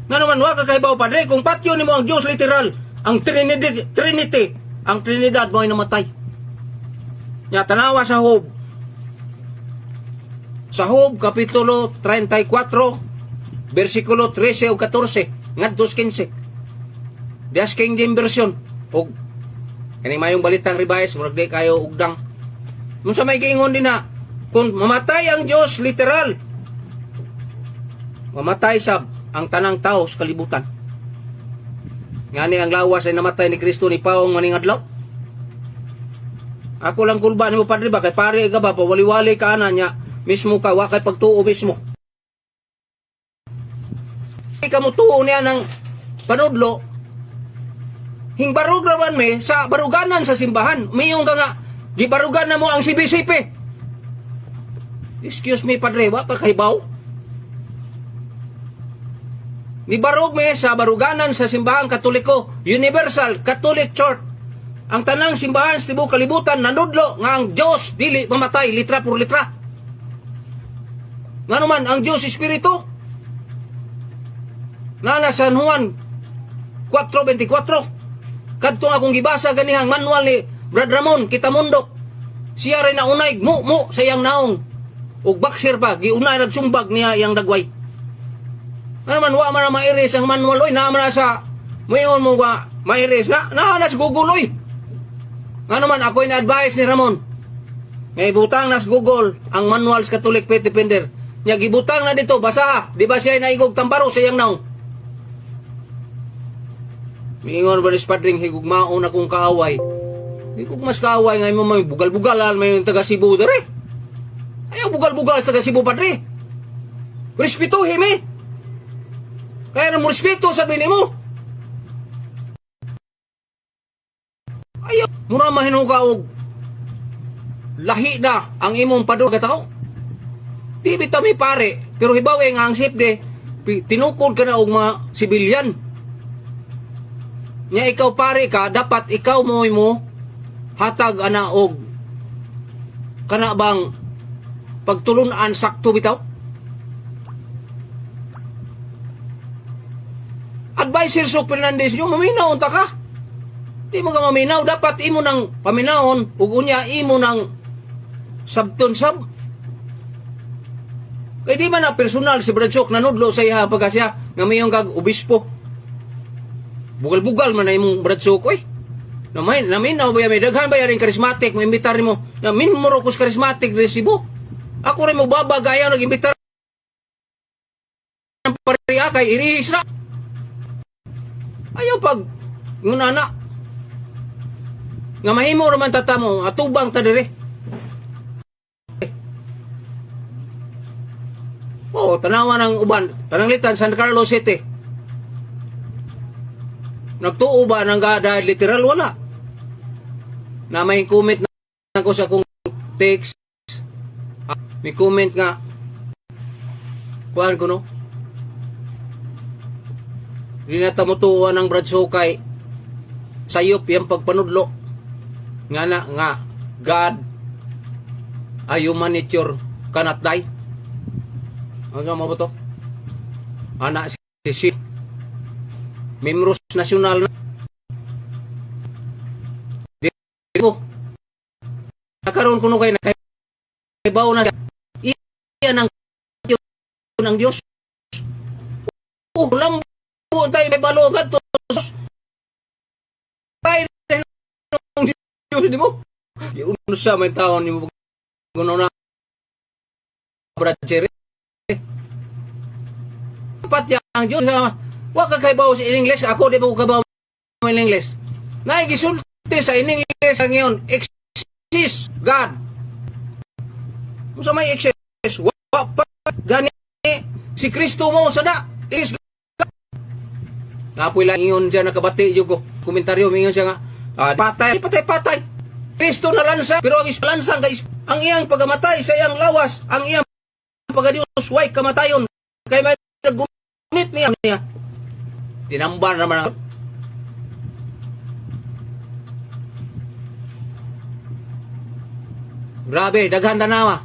Nga naman wa ka kahibaw, padre, kung patyo nimo ang Dios literal, ang Trinity, Trinity, ang Trinidad mo ay namatay. Nya tanawa sa Job. Sa Job kapitulo 34 versikulo 13 ug 14 ngadto 15. Dias King James Version og kani mayong balitang revise, murag di kayo ugdang. Unsa may giingon din na kung mamatay ang Dios literal, mamatay sab ang tanang tao sa kalibutan. Ngani ang lawas ay namatay ni Kristo ni paong maning adlaw. Ako lang kulba nimo, padre ba, kay pare ka ba, pawali-wali ka ana niya mismo ka wa kay pagtuo mismo. Ka mo tuo niya ng panudlo, hingbarog raman me sa baruganan sa simbahan. Mayong ka nga gibarugan na mo ang CBCP. Excuse me, padre, wa ka kahibaw. Nibarog me sa baruganan sa simbahang Katoliko, Universal Catholic Church. Ang tanang simbahan sa tibuok kalibutan nanudlo nga ang Dios dili mamatay litra por litra. Ngano man ang Dios espiritu. Nana San Juan 4:24. Kadto akong gibasa ganihang manual ni Brad Ramon Kitamundok. Siya rin naunay mu mu sa iyang naong. Ug boxer pa giunay nagsumbag niya iyang dagway. Nga naman wa man na mairis ang manual oy, naa man na sa muingon mo ba mairis na naa na sa Google oy. Nga naman ako na-advise ni Ramon. Nga ibutang na sa Google ang manual sa Catholic Faith Defender. Nya gibutang na dito, basa, di ba siya naigog tambaro sa iyang naong? Miingon ba ni Padring higugmaon akong kaaway? Di ko mas kaaway nga mo may bugal-bugalan may taga Cebu dere. Ayaw bugal-bugal sa taga Cebu, padre. Respetuhin mi. Kaya na mo respeto sa bini mo. Ayaw, mura mahinuga og lahi na ang imong padul ka tao. Di bitaw mi pare, pero hibaw nga ang safety tinukod ka na og mga sibilyan. Nya ikaw pare ka, dapat ikaw mo mo hatag ana og kana bang pagtulunan sakto bitaw. Advisor Sok Fernandez nyo, maminaw unta ka. Di mo ka maminaw, dapat imo nang paminawon ug unya imo nang sabton sab. Kay di man na personal si Brad Sok nanudlo sa iya pagka siya nga mayong kag obispo. Bugal-bugal man na imong Brad Sok oy. Namay naminaw ba may daghan ba rin charismatic mo imbitar nimo na minmuro kus charismatic resibo. Ako rin mo babag ayaw nag-imbitar ng pariya kay iris na. Ayaw pag yung nana. Nga mahimo raman tata mo, atubang ta dire. Oo, tanawa ng uban. Pananglitan, San Carlos City. Nagtuo ba ng gada literal? Wala. Na may comment na ko sa akong text. Ah, may comment nga. Kuhan ko no? Di na ta motuo ng Brad Sukay. Sayop yung pagpanudlo. Nga na nga God a human nature cannot die. Ano mo ba to? Ana si Membros Nacional na. Di mo. Nakaroon kuno kay nakabaw na siya. Iyan ang ng Diyos. Oh, lambo tayo may balo kadto. Tayo ng Diyos di mo. Unsa may taon nimo kuno na Brad Jerry. Dapat ya ang Diyos. Wa ka kaybaw sa English, ako di ba ko kabaw in English. Nagisulti sa English ang ngayon, exist God. Unsa may exist? Wa pa gani si Kristo mo sa da is God. Napoy lang ingon siya nakabati jud ko. Komentaryo mingon siya nga patay patay patay. Kristo na lansa pero ang lansang kay ang iyang pagamatay sa iyang lawas, ang iyang pagadios way kamatayon kay may gunit niya. Tinamban naman ang Grabe, daghan tanawa.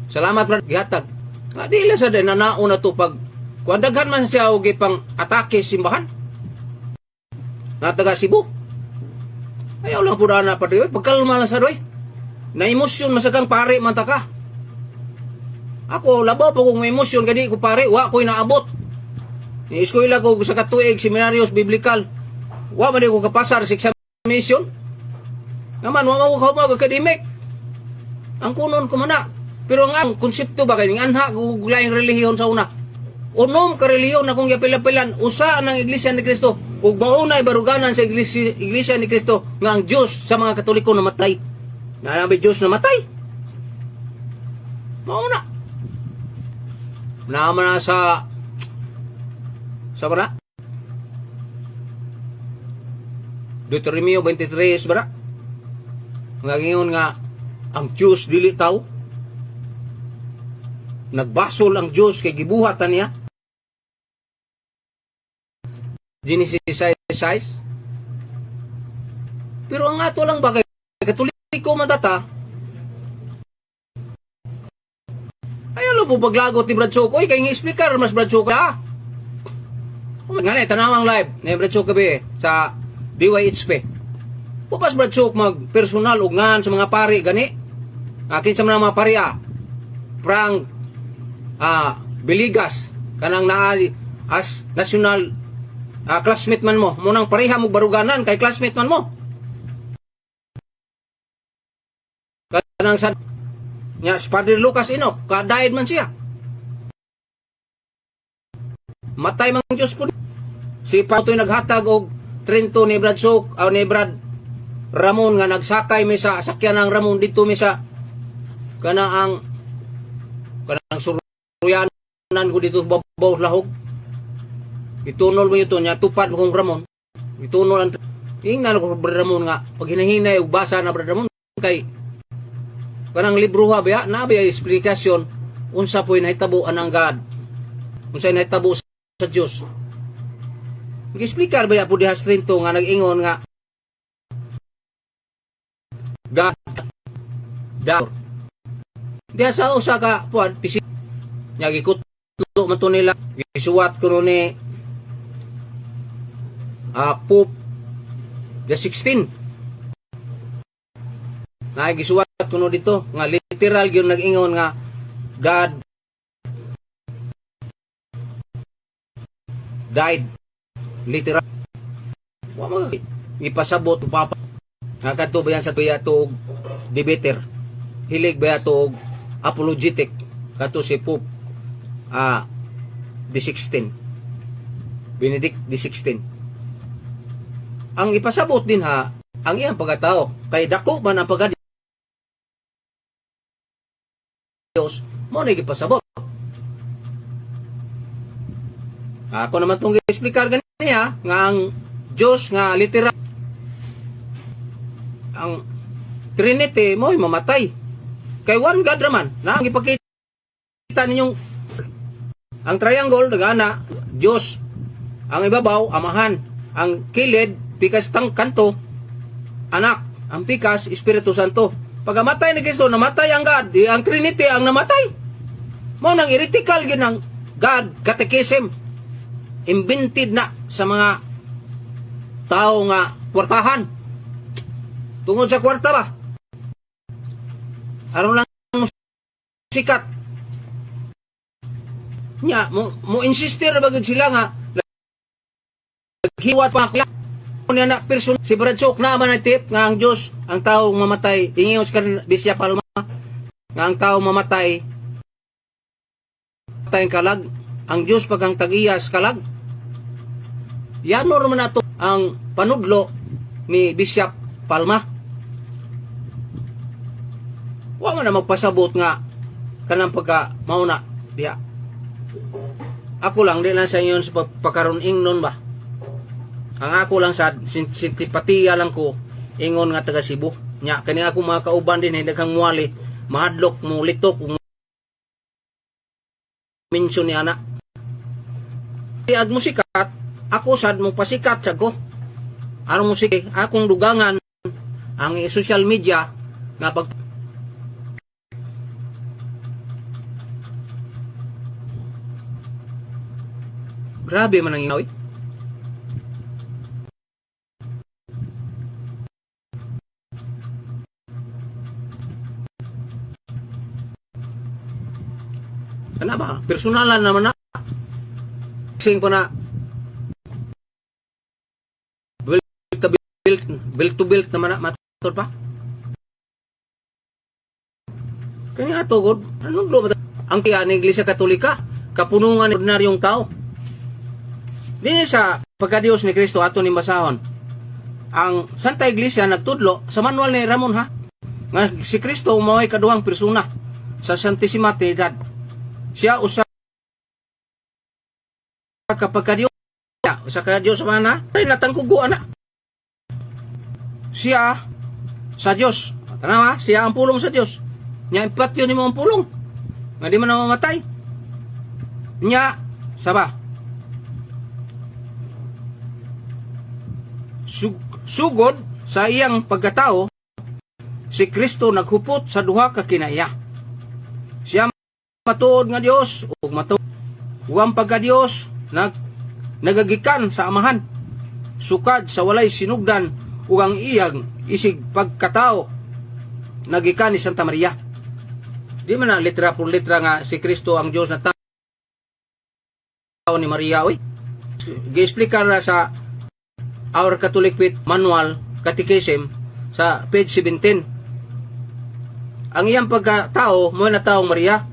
Salamat brad gihatag. Nga di lang sa nanao na to pag kuan daghan man siya og pang atake simbahan. Nga taga Cebu. Ayaw lang pud ana padre, oy, pagkalma lang sa doy. Na emosyon masakang pare man ta ka. Ako labaw pa kung may emosyon kay di ko pare, wa ko'y naabot. Ni eskwela ko sa katuig seminaryos biblical. Wa man di ko kapasar sa examination. Naman wa man ko kahumag academic. Ang kunon ko man na. Pero ang konsepto ba kay anha ko laing relihiyon sa una. Unom ka relihiyon akong giapil-apilan usa ang Iglesia ni Cristo ug maunay baruganan sa Iglesia ni Cristo nga ang Dios sa mga Katoliko namatay. Naanabi Dios namatay. Mauna. Naman na sa ba na? Deuteronomio 23 ba na? Nga ingon nga ang Dios dili tao. Nagbasol ang Dios kay gibuhatan niya. Genesis 6:6. Pero ang ato lang ba kay Katoliko man tata. Ayaw lang po paglagot ni Brad Choco. Oy, kay nga explicar mas Brad Choco. Ah. Nga na, tanawang live ni Brad Choco gabi sa DYHP. Bukas Brad Choco mag personal ug ngan sa mga pari gani. Akin sa mga pari ah. Prang Biligas kanang naa as national classmate man mo. Munang pareha mo baruganan kay classmate man mo. Kanang sa nya si Padre Lucas Enoch, kadayad man siya. Matay man Diyos po. Si Patoy naghatag og Trento ni Brad Sok, ni Brad Ramon nga nagsakay mi sa sakyan ng Ramon dito mi sa kana ang Nan ko dito babaw lahog. Itunol mo ito niya tupad mo kong Ramon. Itunol ang ingnan ko, Brother Ramon, nga pag hinahinay og basa na, Brother Ramon, kay kanang libro ha ba na ba eksplikasyon unsa po'y nahitabo anang God, unsa nahitabo sa Dios. Gi-explicar ba po diha sa Trinto nga nag-ingon nga God da diha sa usa ka puan pisi nya gikutlo man to nila, gisuwat kuno ni Pope the 16 na gisuwat kuno dito nga literal gyud nag-ingon nga God died, literal. Wa man ipasabot papa nga kadto ba yan sa tuya to og debater, hilig ba to og apologetic, kadto si Pope the 16, Benedict the 16. Ang ipasabot din ha ang iyang pagkatao kay dako man ang pagka Diyos mo na gipasabot. Ako naman itong gi-explicar ganiya nga ang Diyos nga literal ang Trinity mo'y mamatay. Kay one God raman na ang ipakita ninyong ang triangle nagana Diyos, ang ibabaw Amahan, ang kilid pikas tang kanto Anak, ang pikas Espiritu Santo. Pag namatay ni Kristo, namatay ang God, di ang Trinity ang namatay. Mao nang heretical gyud ang God Catechism, invented na sa mga tao nga kwartahan, tungod sa kwarta ba, aron lang sikat nya mo insister ba gud sila nga naghiwat pa kila niya na person si Brad Chok na man ang tip nga ang Diyos ang tao mamatay. Ingon si Bisya Palma nga ang tao mamatay patay ang kalag, ang Diyos pag ang tag-iyas kalag. Yanor man ato ang panudlo ni Bishop Palma. Wa man na magpasabot nga kanang pagka mauna diha. Ako lang di lang sa inyon sa pagpakaroon ingnon ba. Ang ako lang sad simpatiya lang ko ingon nga taga Cebu. Nya kani ako mga kauban din daghang muali, mahadlok mo litok ug mention ni ana. Di ag musikat, ako sad mo pasikat sad ko. Aron mo sige akong dugangan ang social media nga pag grabe man ang ingaw. Kana ba? Personalan naman na. Sing pa na build to build, build to build naman na matod pa. Kanya ato god, anong ba ang tiyan ng Iglesia Katolika, kapunungan ng ordinaryong tao. Dinhi sa pagka-Diyos ni Kristo ato ni basahon. Ang Santa Iglesia nagtudlo sa manual ni Ramon ha, nga si Kristo mao'y kaduhang persona sa Santissima Trinidad. Siya usa ka pagka-Diyos, usa ka Diyos man ha, ay natangkugo ana. Siya sa Diyos. Tanawa, siya ang pulong sa Diyos. Nya impatyo nimo ang pulong. Nga di man na mamatay. Nya saba. Sugod sa iyang pagkatao, si Kristo naghupot sa duha ka kinaiya. Siya matuod nga Dios ug matuod ug ang pagka-Dios nagagikan sa Amahan sukad sa walay sinugdan ug ang iyang isig pagkatao nagikan ni Santa Maria. Di man na litra por litra nga si Kristo ang Dios na tao ni Maria oy. Gi-explicar na sa Our Catholic Faith Manual Catechism sa page 17. Ang iyang pagkatao mo na taong Maria.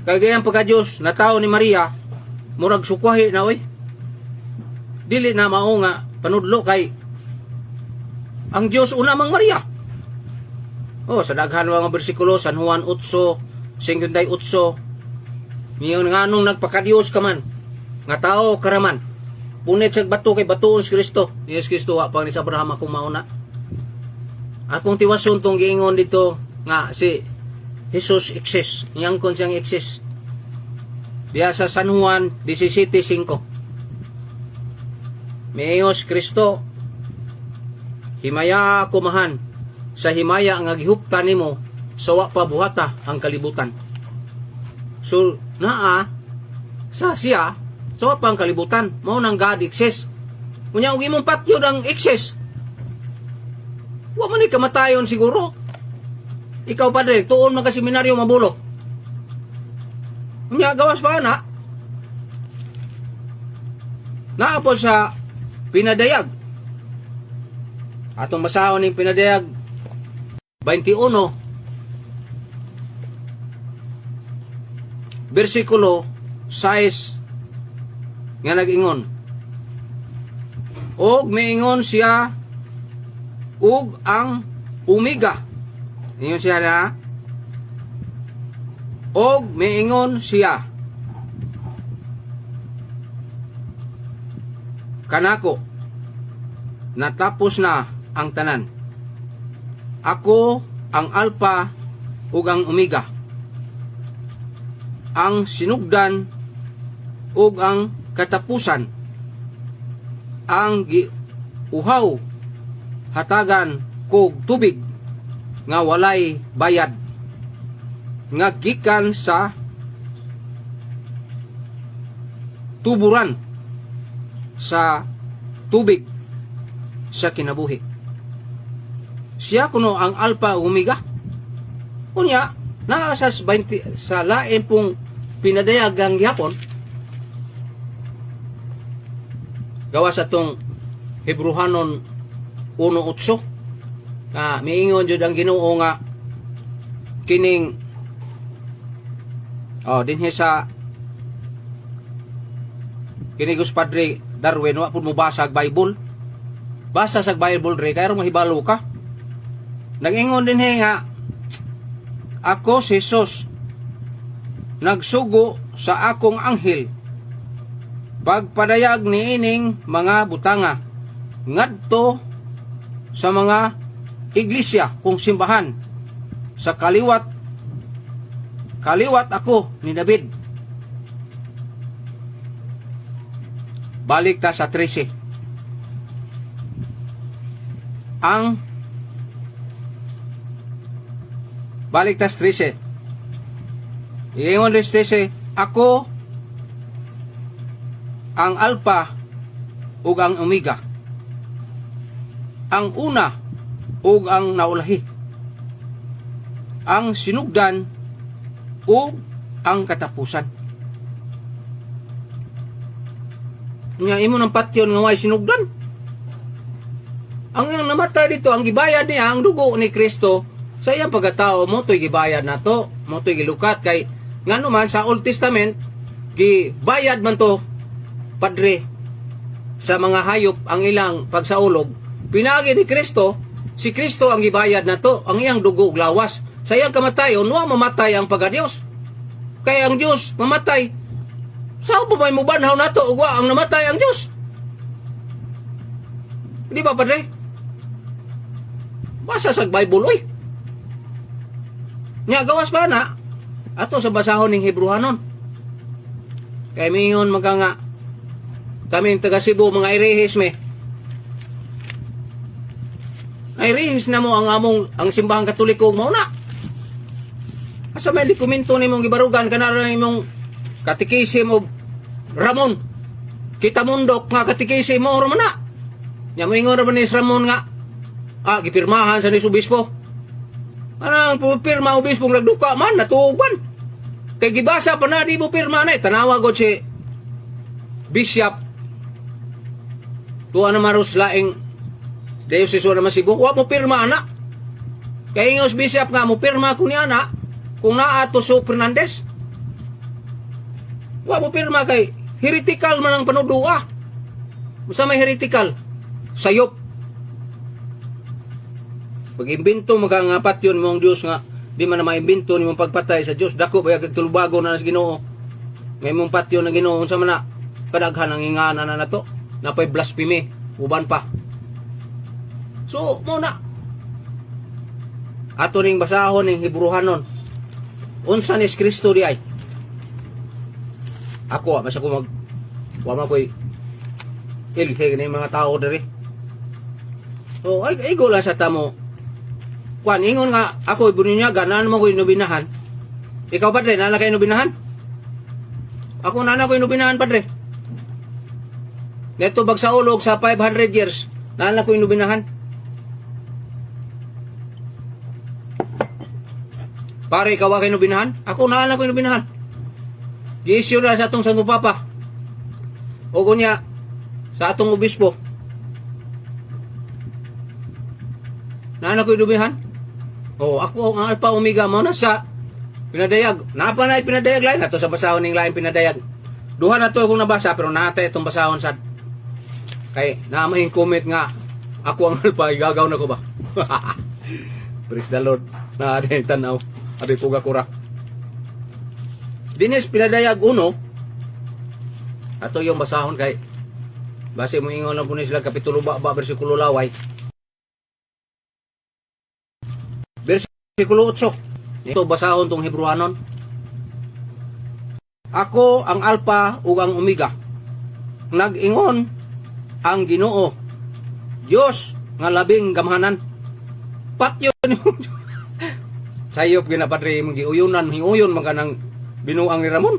Kay iyang pagka-Dios na tao ni Maria, murag sukwahi na oy. Dili na mao nga panudlo kay ang Dios una mang Maria. Oh, sa daghan mga bersikulo, San Juan 8:58. Ngayon nga nung nagpakadiyos ka man, nga tao karaman, punit sa bato kay batuon si Kristo. Yes Kristo, wa pa ni sa Abraham akong mauna. Akong tiwason tong giingon dito nga si Jesus exist. Iyangkon siyang exist. Diya sa San Juan 17:5. Miingos Kristo, "Himaya ako mahan sa himaya nga gihuptan nimo sa wa pa buhata ang kalibutan." So naa sa siya sa wa pa ang kalibutan, mao nang God exists. Unya og imong patyon ang exist, wa man ni kamatayon siguro. Ikaw, padre, tuon man ka seminaryo mabulo. Unya gawas pa na naa po sa pinadayag. Atong basahon ning Pinadayag 21 bersikulo 6 nga nag-ingon, "Og miingon siya ug ang Omega." Ingon siya na, "Og miingon siya kanako, natapos na ang tanan. Ako ang Alpha ug ang Omega, ang sinugdan ug ang katapusan. Ang giuhaw, hatagan kog tubig nga walay bayad nga gikan sa tuburan sa tubig sa kinabuhi." Siya kuno ang Alpha ug Omega. Unya, naa sa 20, sa lain pong pinadayag ang gihapon gawa sa tong Hebrehanon 1:8 nga miingon jud ang Ginoo nga kining oh dinhi sa kini Gus Padre Darwin, wa pud mo basa og Bible. Basa sa Bible re kay aron mahibalo ka. Nag-ingon dinhi nga, "Ako si Jesus nagsugo sa akong anghel pagpadayag niining mga butanga ngadto sa mga iglesia kung simbahan. Sa kaliwat kaliwat ako ni David." Balik ta sa 13. Ang balik ta sa 13. Iingon din sa 13, "Ako ang Alpha ug ang Omega, ang una ug ang naulahi, ang sinugdan ug ang katapusan." Nga imo ng patyon nga way sinugdan. Ang iyang namatay dito, ang gibayad niya, ang dugo ni Kristo, sa iyang pagkatao, mo to'y gibayad na to, mo to'y gilukat, kay ngano man sa Old Testament, gibayad man to, padre, sa mga hayop ang ilang pagsaulog. Pinagi ni Kristo, si Kristo ang gibayad na to, ang iyang dugo ug lawas. Sa iyang kamatayon, wa mamatay ang pagka-Dios. Kaya ang Dios mamatay. Sao pa may mubanhaw nato ug wa ang namatay ang Dios? Di ba, padre? Basa sa Bible, oy. Nya gawas ba na? Ato sa basahon ning Hebrehanon. Kay mingon magka nga kami taga Cebu mga erehis me. Ay erehis na mo ang among ang simbahang Katoliko mao na. Asa may dokumento nimong gibarugan kana ra imong Katekisim o Ramon? Kita mundok nga katekisim mo ra man na. Nya moingon ra ba ni Ramon nga gipirmahan sa ni obispo. Anang pirma obispo, nagduka man natuoban. Kay gibasa pa na di mo pirma na eh. Tanawa god si Bishop tuwa na maros laing diocese wa naman Cebu. Wa mo pirma ana. Kay ingos bishop nga mo pirma ko ni ana kung naa to so Fernandez. Wa mo pirma kay heretical man ang panudua. Usa may heretical? Sayop. Pag-imbento mga nga patyon mo ang Diyos nga di man na maimbento ni mong pagpatay sa Diyos, dako ba kag tulubago na sa Ginoo. Ngay mong patyo ng Ginoo, unsa man na kadaghan ang ingana na nato. Napay blasphemy uban pa. So mo na ato ning basahon ning Hebrehanon. Unsa ni Kristo di ay? Ako, basta ko mag wa man ko'y ilhe ni mga tao diri. So ay igo lang sa tamo. Kuan ingon nga ako niya ganan mo ko inubinahan. Ikaw, padre, nana kay inubinahan? Ako nana ko inubinahan, padre. Neto bag sa ulog sa 500 years, nana ko inubinahan. Pare, ikaw ba kay inubinahan? Ako nana ko inubinahan. Gi-issue na sa atong Santo Papa. O kunya sa atong obispo. Nana ko inubinahan? O ako ang Alpha Omega mo na sa pinadayag. Napa na pinadayag lain na to sa basahon ning lain pinadayag. Duha na to akong nabasa pero nata itong basahon sad. Kay naa may comment nga ako ang Alpha, igagaw na ko ba? Praise the Lord. Na tanaw. Abi puga kura. Dinis pinadayag uno. Ato yung basahon kay base mo ingon lang po ni sila kapitulo ba ba bersikulo laway. Bersikulo 8. Ito basahon tong Hebrewanon. Ako ang Alpha ug ang Omega. Nag-ingon ang Ginoo Dios nga labing gamhanan. Patyo ni sayop gina, padre, imong giuyunan, hiuyon man kanang binuang ni Ramon.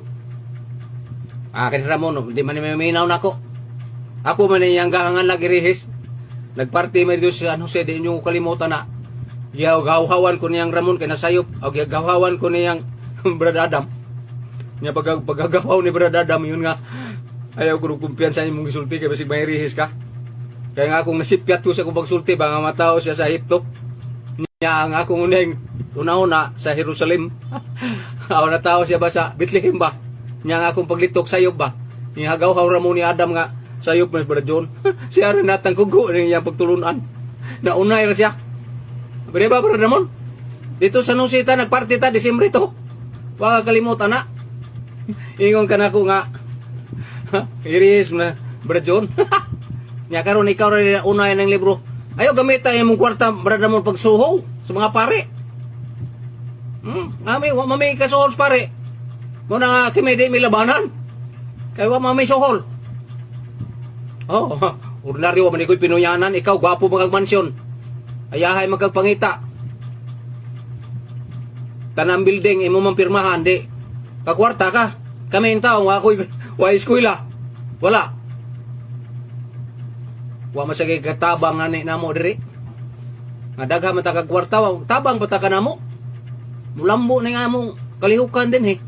Ah, kay Ramon, no, di man ni minaw nako. Ako man iyang gahangan lagi rihis. Nagparty man dito sa San Jose, di inyo kalimutan na. Gawhawan ko niyang Ramon kay nasayop, o gawhawan ko niyang Brad Adam. Nya pag pagagawaw ni Brad Adam yun nga ayaw ko kumpiyansa imong gisulti kay basig may rihis ka. Kaya nga akong nasipyat ko sa akong pagsulti ba nga matao siya sa Ehipto. Nya ang akong uneng una-una sa Jerusalem. Aw na tao siya ba sa Bethlehem ba? Nya ang akong paglitok sayop ba? Nya hagaw ra mo ni Adam nga sayop man Brad John. Siya ra natang kugo ning iyang pagtulunan. Naunay ra siya. Bre ba, Brad Ramon? Dito sa Nusita nagparty ta Disyembre to. Wa ka kalimutan na. Ingon ka na ko nga iris na Brad John. Nya karon ikaw ra unay ng libro. Ayo gamita imong kwarta, Brad Ramon, pagsuho sa mga pare. Ami wa mami kasuhol sa pare. Mo na nga kami di may labanan. Kay wa mami suhol. Oh, ordinaryo wa man iko'y pinuyanan, ikaw gwapo magag mansyon. Ayahay magkagpangita. Tanang building imo man pirmahan di. Kakwarta ka. Kami yung tao, wa ako'y wa eskwela. Wala. Wa masagay katabang ani namo diri. Nga daghan man ta kag kwarta, tabang pa ta ka namo. Mulambo na nga mong kalihukan din eh.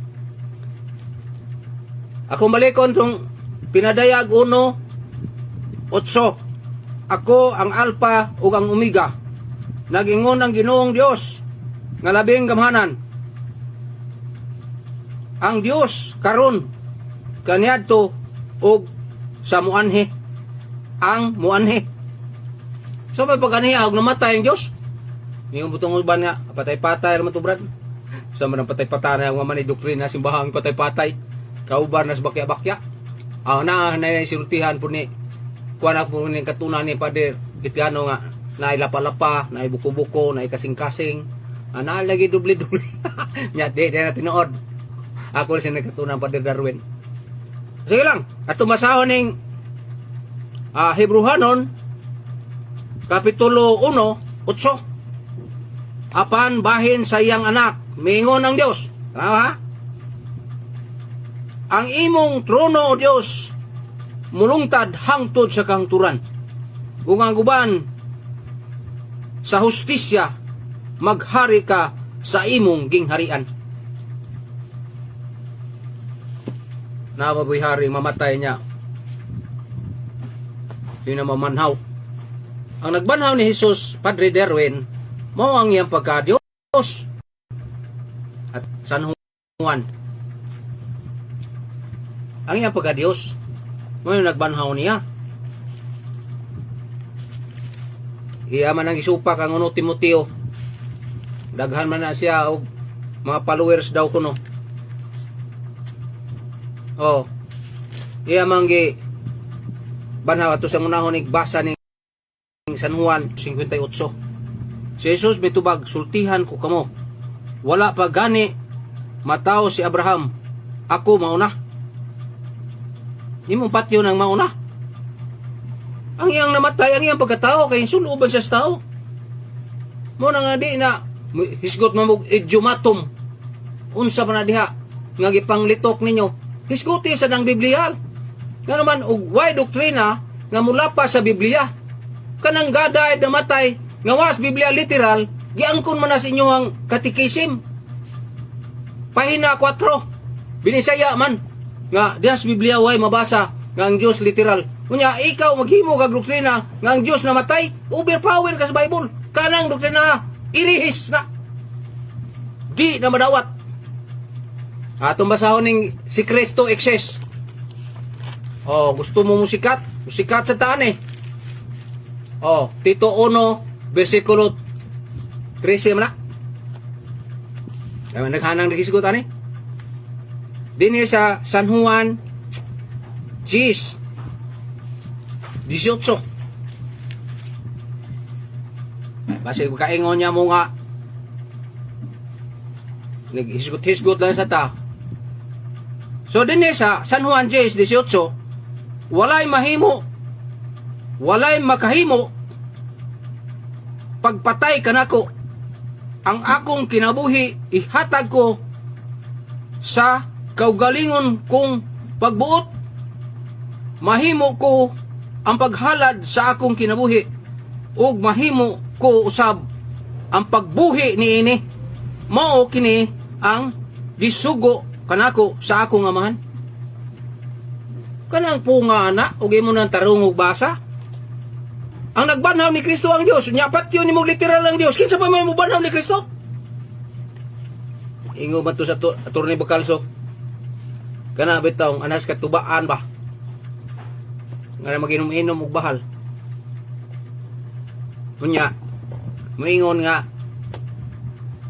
Ako balikon tong pinadayag 1:8. Ako ang Alpha ug ang Omega. Nagingon ang Ginoong Dios nga labing gamhanan. Ang Dios karon kaniadto ug sa muanhi. Ang muanhi. So may pag-anhi og namatay ang Dios. Ningon butong uban nga patay-patay ra man to, Brad. Sa man ang patay-patay na man ni doktrina simbahang patay-patay. Kauban na sa bakya-bakya. Ah, na na sultihan po ni kuan na po ni katunan ni Pader Itiano nga naay lapa-lapa, naay buko-buko, naay kasing-kasing. Ah, naa lagi dubli-dubli. Nya di di na tinuod. Ako rin siya nagkatunan, Pader Darwin. Sige lang, at tumasahon ning Hebrehanon Kapitulo 1:8. Apan bahin sa iyang anak, miingon ang Dios. Tama ha? Ang imong trono, o Dios, mulungtad hangtod sa kahangturan. Ug ang guban sa hustisya, maghari ka sa imong gingharian. Nababoy hari mamatay niya. Yun ang mamanhaw. Ang nagbanhaw ni Jesus, Padre Derwin, mao ang iyang pagka-Diyos. At San Juan. Ang iyang pagka-Diyos, mao yung nagbanhaw niya. Iya man ang isupak ang uno Timoteo. Daghan man na siya og mga followers daw kuno. Oh. Iya man gi banhaw ato sa unahon ni basa ni San Juan 58. Si Jesus mitubag, "Sultihan ko kamo. Wala pa gani matawo si Abraham. Ako mauna." Imong patyon ang mauna. Ang iyang namatay, ang iyang pagkatao, kay suluban siya sa tao. Mo na nga di na, hisgot mo mo idiomatum. Unsa pa na diha, nga gipanglitok ninyo. Hisguti sa nang Biblia. Nga naman, og way doktrina, nga mula pa sa Biblia. Kanang gaday namatay, nga was Biblia literal, giangkon man na sa inyo ang katekisim. Pahina 4. Binisaya man nga diha sa Biblia way mabasa nga ang Dios literal. Unya ikaw maghimo kag doktrina nga ang Dios namatay, overpower ka sa Bible. Kanang doktrina irihis na. Di na madawat. Atong basahon ning si Kristo excess. Oh, gusto mo musikat? Musikat sa taan eh. Oh, Tito 1, versikulo 13 man na. Kaya naghanang nagisgot ani. Dinhi sa San Juan 10:18. Basi kaingon niya mo nga naghisgot-hisgot lang sa ta. So dinhi sa San Juan 10:18, walay mahimo, walay makahimo pagpatay kanako. Ang akong kinabuhi ihatag ko sa kaugalingon kong pagbuot. Mahimo ko ang paghalad sa akong kinabuhi ug mahimo ko usab ang pagbuhi niini. Mao kini ang gisugo kanako sa akong Amahan. Kanang punga na ug imo nang tarong og basa. Ang nagbanhaw ni Kristo ang Dios. Nya patyon nimo literal ang Dios. Kinsa pa may mobanhaw ni Kristo? Ingo man to sa Attorney Bacalso. Kana bitawng anas katubaan ba? Nga na maginom-inom og bahal. Unya, moingon nga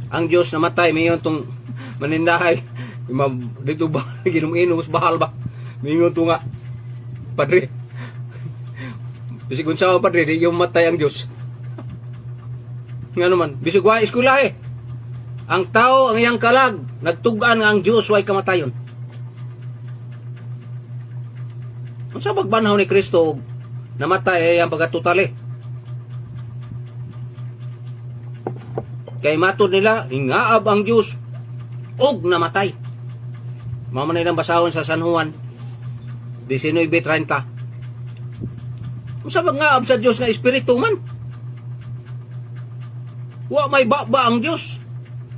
ang Dios namatay, mayon tong manindahay dito ba ginom-inom sa bahal ba. Moingon to nga, "Padre, bisig unsa man, padre, di yung matay ang Dios." Nga naman, bisig wa eskwela eh. Ang tao, ang iyang kalag, nagtugan nga ang Dios way kamatayon. Unsa pagbanhaw ni Kristo og namatay ay ang pagkatutali? Kay matod nila, hingaab ang Dios og namatay. Mao man ilang basahon sa San Juan 19:30. Unsa ba ngaab sa Dios nga espiritu man? Wa may baba ang Dios.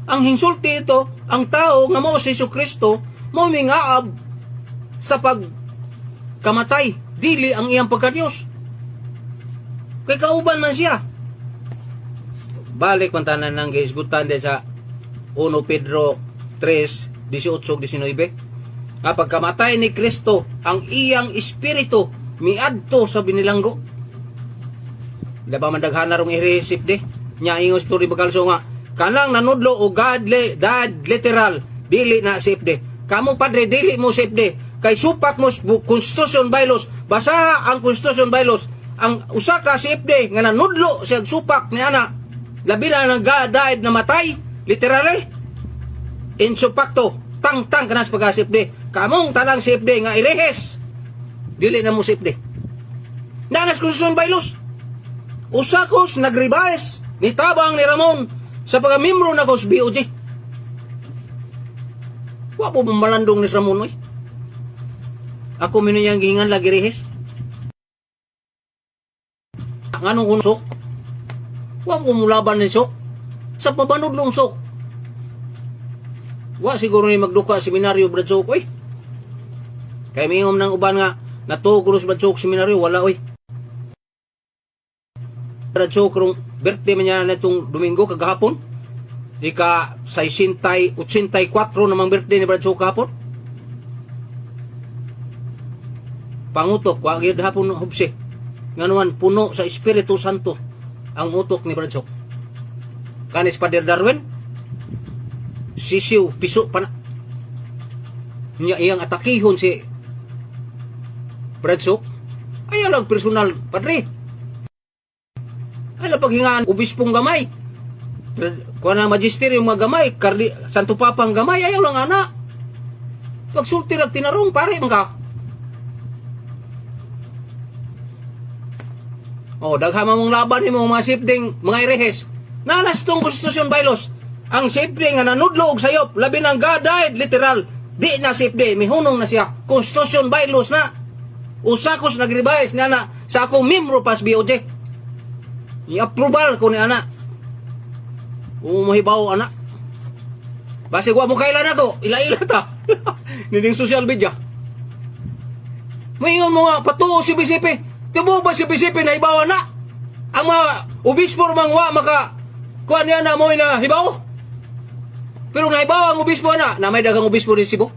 Ang hinsulti ito, ang tao nga mao si Hesus Kristo, mao mingaab sa pag kamatay, dili ang iyang pagka-Dios. Kay kauban man siya. Balik man tanan ng gihisgutan din sa 1 Pedro 3, 18, 19. Nga pagkamatay ni Kristo, ang iyang espiritu miadto sa binilanggo. Di ba man daghana rong iresip di? Nya ingos Turi Bacalso nga kanang nanudlo o godly dad literal dili na CFD. Kamo padre, dili mo CFD kay supak mo Constitution bylaws. Basaha ang Constitution bylaws. Ang usa ka CFD nga nanudlo siya supak ni ana, labi na nang God died na matay literally, in facto tang-tang kana sa pagka CFD. Kamong tanang CFD nga irehes, dili na mo CFD. Nanas Constitution bylaws. Usa kos nag-revise ni tabang ni Ramon sa pagka-membro na kos BOJ. Wa po malandong ni Ramon oy. Ako mino niyang gihingan lagi rehis. Nganong kung sok? Wa mo mulaban ni sok. Sa pabanudlong sok. Wa siguro ni magduka seminaryo Brad Sok oy. Kay mingom ng uban nga natuog sa Brad Sok seminaryo, wala oy. Brad Sok rong birthday man niya netong Domingo kagahapon. Ika 684 namang birthday ni Brad Sok kahapon. Pangutok, wa gyud hapon hubse. Nganuan puno sa Espiritu Santo ang utok ni Brad Sok. Kanis Pader Darwin, sisiw, piso pa na. Nya iyang atakihon si Brad Sok. Ayaw lang personal, padre. Ayaw paghingaan obispong gamay. Kuha na magister yung mga gamay, Kardi, Santo Papa ang gamay, ayaw lang ana. Pagsulti rag tinarong, pare man ka. Oh, daghan man mong laban nimo mga sipding, mga irehes. Nanas tong konstitusyon bylaws. Ang sipding nga nanudlo og sayop, labi ng God died literal. Di na sipdi, mihunong na siya. Constitution bylaws na. Usa ko sa nag-revise nga na sa akong membro pas BOJ. I-approval ko ni ana. Umuhibaw ana. Basig wa mo kailan ako, ila-ila ta. Nining social media. Maingon mo nga, patuo si BCP. Tibo ba si BCP na ibawa na? Ang mga obispo mang wa maka kuan niya na mo na hibaw. Pero naibawa ang obispo na, na may dagang obispo rin Cebu.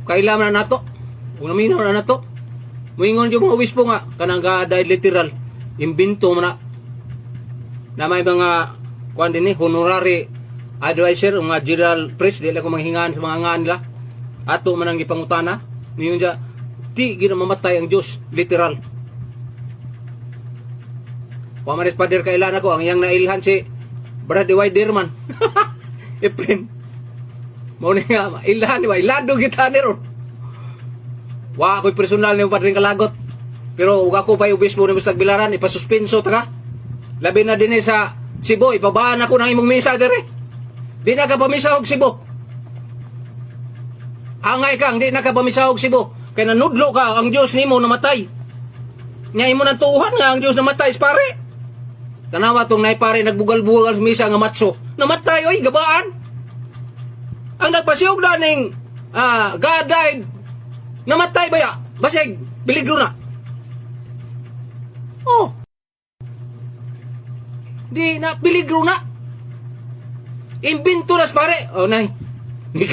Kailan na nato? Unaminaw na nato. Muingon yung mga obispo nga, kanang gaday literal, imbento man na. Na may mga kuan din eh, honorary advisor, mga general priest, di lang ko manghingaan sa mga ngaan nila. Ato man ang gipangutana. Niyon siya, di ginamamatay ang Diyos, literal. Wa man is pader kailan ako, ang iyang nailhan si Brad Widerman. Efren. Mao ni nga, ilhan di ba? Ilado kita ni ron. Wa ako'y personal ni Padring Kalagot. Pero ug ako pa'y obispo ni Mustag Bilaran, ipasuspenso ta ka. Labi na din eh sa Cebu, ipabaan ako ng imong misa dire. Di na ka pamisa og Cebu. Angay kang di na ka pamisa og Cebu. Kay nanudlo ka ang Dios nimo namatay. Nya imo nang tuuhan nga ang Dios namatay pare. Tanawa tong nay pare nagbugal-bugal sa misa nga matso. Namatay oy gabaan. Ang nagpasiyog na ning God died namatay ba ya? Basig peligro na. Oh. Di na peligro na. Imbento nas pare. Oh nay. Ni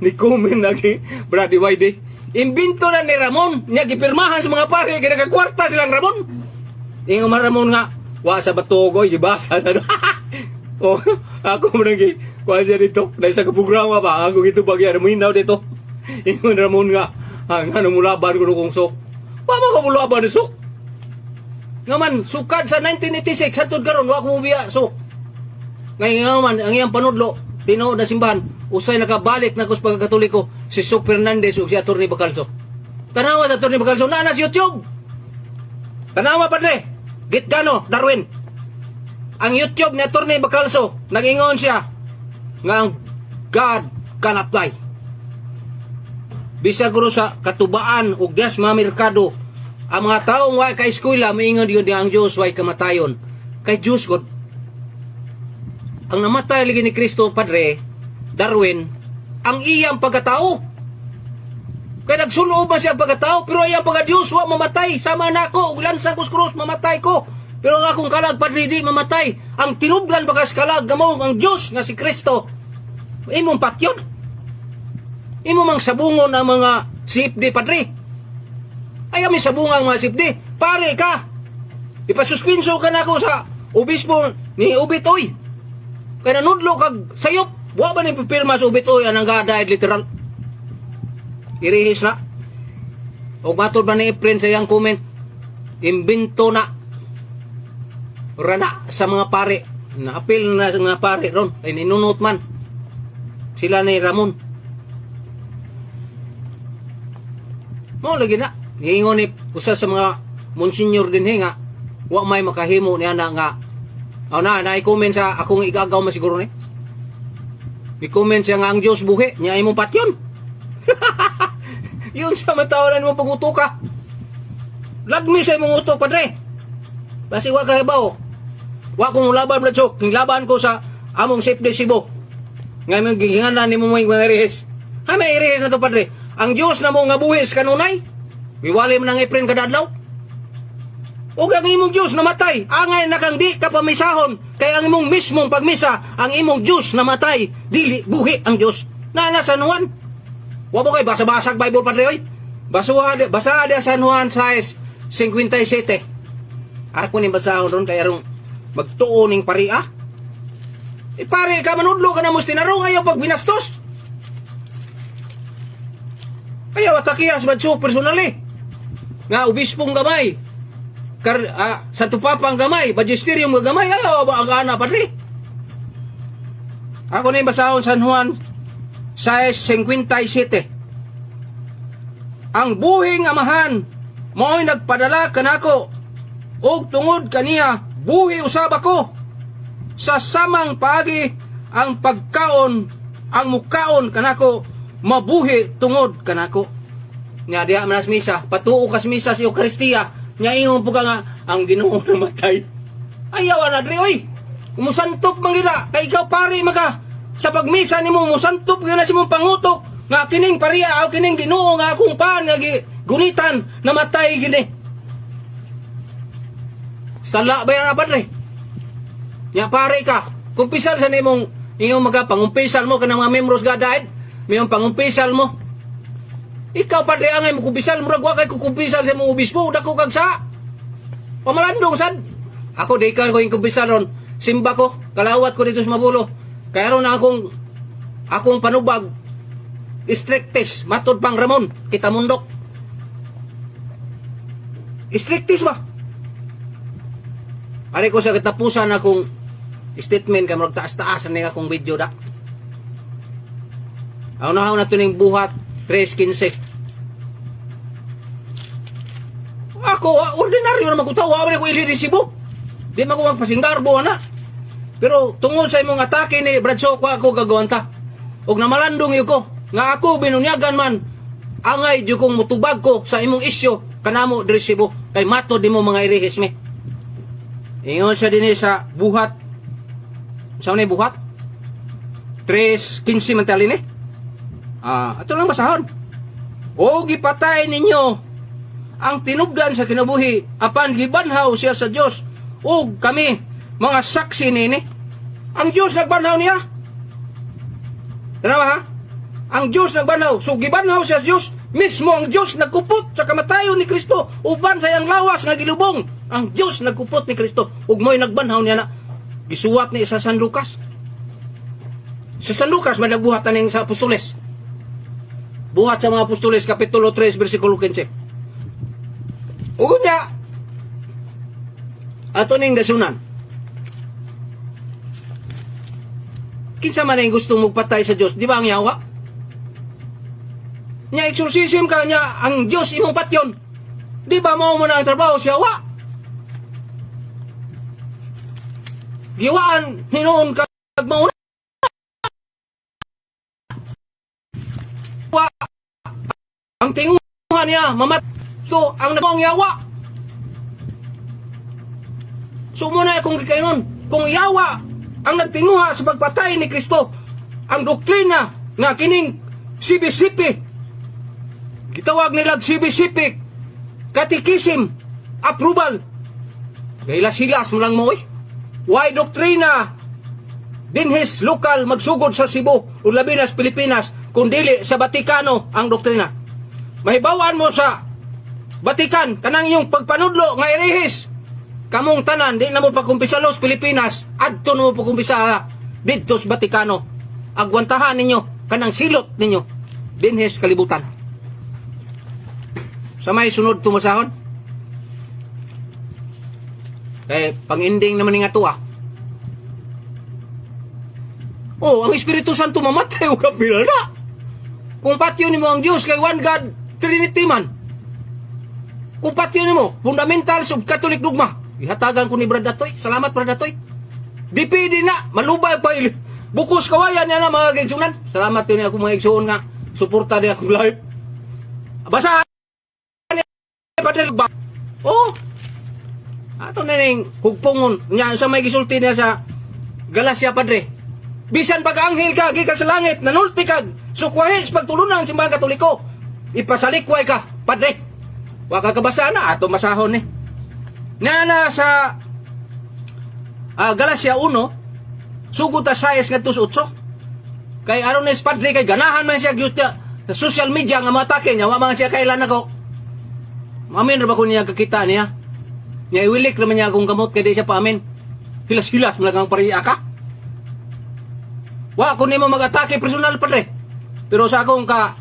ni comment lagi Brady Wide. Imbento na ni Ramon. Nya gipirmahan sa mga pare kay nagakwarta silang Ramon. Ingon man Ramon nga wa sa batugoy gibasa na. Oh, ako man gi kuha siya dito. Dahil sa programa ba ako gito bagya mo hinaw dito. Ingon Ramon nga ang ano mulaban ko kung sok. Wa man ko mulaban ni sok. Nga man sukad sa 1986 hantod karon wa ko mobiya sok. Ngayon nga man ang iyang panudlo tinuod na simbahan usay nakabalik na kus pagkakatoliko si Sok Fernandez ug si Attorney Bacalso. Tanawa sa Attorney Bacalso naa na sa YouTube. Tanawa padre. Gitgano Darwin. Ang YouTube ni Attorney Bacalso nag-ingon siya nga ang God cannot die. Bisag guro sa katubaan ug dias mga merkado ang mga taong wa ka eskwela moingon gyud nga ang Dios way kamatayon. Kay Dios God ang namatay lagi ni Kristo padre Darwin ang iyang pagkatao. Kay nagsulob man siya ang pagkatao pero iyang pagka-Dios wa mamatay. Sama nako ug lansang ko sa krus mamatay ko. Pero ang akong kalag padre di mamatay. Ang tinublan bagas kalag nga mao ang Dios nga si Kristo. Imong patyon. Imo mang sabungon ang mga sipdi padre. Ayaw mi sabungan ang mga sipdi. Pare ka. Ipasuspenso ka na ako sa obispo ni Ubitoy. Kay nanudlo kag sayop. Wa ba ni pipirma sa Ubitoy anang gada literal. Irihis na. Og matod ba ni Efren sa iyang comment, imbento na rana sa mga pare. Naapil na sa mga pare ron. Ay ninunot man. Sila ni Ramon. Mao lagi na. Giingon ni usa sa mga monsignor din nga wa may makahimo niya na nga. Oh na, na-comment sa akong igagaw man siguro ni. I-comment siya nga ang Diyos buhi, niya imong patyon. Yun sa matawanan mo pag-uto ka. Lagmi sa imong utok, padre. Basi wa ka hibaw. Wa kong laban, Brad Sok. King laban ko sa among safety Cebu. Nga imong gihingalan nimo mo mga irihis. Ha, may irihis na to, padre. Ang Diyos na mo nga buhis kanunay. Giwali mo nang Efren kada adlaw. Ug ang imong Diyos namatay, angay na kang di ka pamisahon, kay ang imong mismong pagmisa, ang imong Diyos namatay, dili buhi ang Diyos. Na na San Juan. Wa mo kay basa-basag Bible padre oy. Basuha basa di San Juan 6:57. Ako ni basahon ron kay arong magtuo ning paria. E pare ka, manudlo ka na mo tinarong, ayaw pag binastos. Ayaw atakiha si Badso personally. Nga obispong gamay. Santo Papa ang gamay, magisterium nga gamay, ayaw ba ang ana, padre? Ako na yung basahon, San Juan 6:57. Ang buhing Amahan mao'y nagpadala kanako ug tungod kaniya buhi usab ako. Sa samang paagi ang pagkaon ang mukaon kanako mabuhi tungod kanako. Nga diha man sa misa, patuo ka sa misa sa Eucharistia, nga ingon po ka nga ang Ginoo namatay. Ayaw na dre oy. Musantop man gila kay ikaw pare maka sa pagmisa nimo, musantop gyud na sa imong pangutok nga kining pariya aw kining Ginoo nga akong pan nga gunitan namatay gini. Sala ba yan na, padre? Nya pare ka, kumpisal sa nimong ingong maga pangumpisal mo kanang mga membros gadaid, mayong pangumpisal mo. Ikaw, padre, angay mo kumpisal, murag wa kay kukumpisal sa imong obispo, dako kag sa. Pamalandong sad. Ako di ka ko yung kumpisal ron. Simba ko, kalawat ko dito sa Mabulo. Kaya ron na akong akong panubag strictest, matod pang Ramon, kita mundok. Strictest ba? Ari ko sa katapusan akong statement kay murag taas-taas na akong video da. Ang nahaw na to ning Buhat 3:15. Ako, ordinaryo na magutawa, wala ko ilirisibo. Di man ko magpasinggarbo ana. Pero tungod sa imong atake ni Brad Soko, ako gagawanta. Og namalandong yu ko nga ako binunyagan man, angay jud kong mutubag ko sa imong isyu kanamo diri Cebu kay matod nimo mga irihis mi. Ingon sa dinhi sa Buhat. Sa ni Buhat? 3:15 man tali ni. Ato lang basahon. O gipatay ninyo ang tinubdan sa kinabuhi apan gibanhaw siya sa Dios ug kami mga saksi nini. Ang Dios nagbanhaw niya. Tanawa ha? Ang Dios nagbanhaw. So gibanhaw siya sa Dios. Mismo ang Dios nagkupot sa kamatayon ni Kristo uban sa iyang lawas nga gilubong. Ang Dios nagkupot ni Kristo ug mo'y nagbanhaw niya na gisuwat ni sa San Lucas. Sa San Lucas man nagbuhat na sa apostoles. Buhat sa mga Apostoles kapitulo 3 bersikulo 15. Ug unya ato ning dasunan. Kinsa man ang gusto magpatay sa Dios, di ba ang yawa? Nya exorcism ka nya ang Dios imong patyon. Di ba mao mo na ang trabaho siya yawa? Giwaan hinuon ka mauna. Wa ang tinguha niya mamat. So ang ang yawa. So muna akong gikaingon, kung yawa ang nagtinguha sa pagpatay ni Kristo, ang doktrina nga kining CBCP, gitawag nila CBCP, Catechism, approval, gahilas-hilas mo lang mo eh. Why doktrina dinhis lokal magsugod sa Cebu o labi na sa Pilipinas kung dili sa Vatikano ang doktrina? Mahibawan mo sa Vatican kanang iyong pagpanudlo nga irihis. Kamong tanan di na mo pagkumpisalos Pilipinas, adto na mo pagkumpisala didto sa Vatikano. Agwantahan ninyo kanang silot ninyo dinhis kalibutan. Sa may sunod tumasahon. Eh, pang-ending naman nga to ah. Oh, ang Espiritu Santo mamatay o kapila na. Kung patyo nimo ang Dios kay one God, Trinity man. Kung patyo nimo, fundamentals of Catholic dogma. Ihatagan ko ni Brad Atoy. Salamat, Brad Atoy. Di pwede na, malubay pa bukos kawayan niya na mga kaigsunan. Salamat yun ako mga igsuon nga suporta din akong live. Basta Padre ba? Oh. Ato na ning hugpongon nya sa may gisulti niya sa Galacia, padre. Bisan pag anghel ka gikan sa langit, nanulti kag sukwahi sa pagtulunan sa mga Katoliko. Ipasalikway ka, padre. Wa ka kabasa na ato masahon ni. Nga na sa Galacia 1 sugod ta 6 ngadto sa 8. Kay aron ni padre kay ganahan man siya gyud sa social media nga matake niya, wa man siya kailan nako. Amin ra ba ko niya kakita niya? Niya iwilik naman niya akong kamot kay di siya paamin. Hilas-hilas mo lang ang pariya ka. Wa ko nimo mag-atake personal, padre. Pero sa akong ka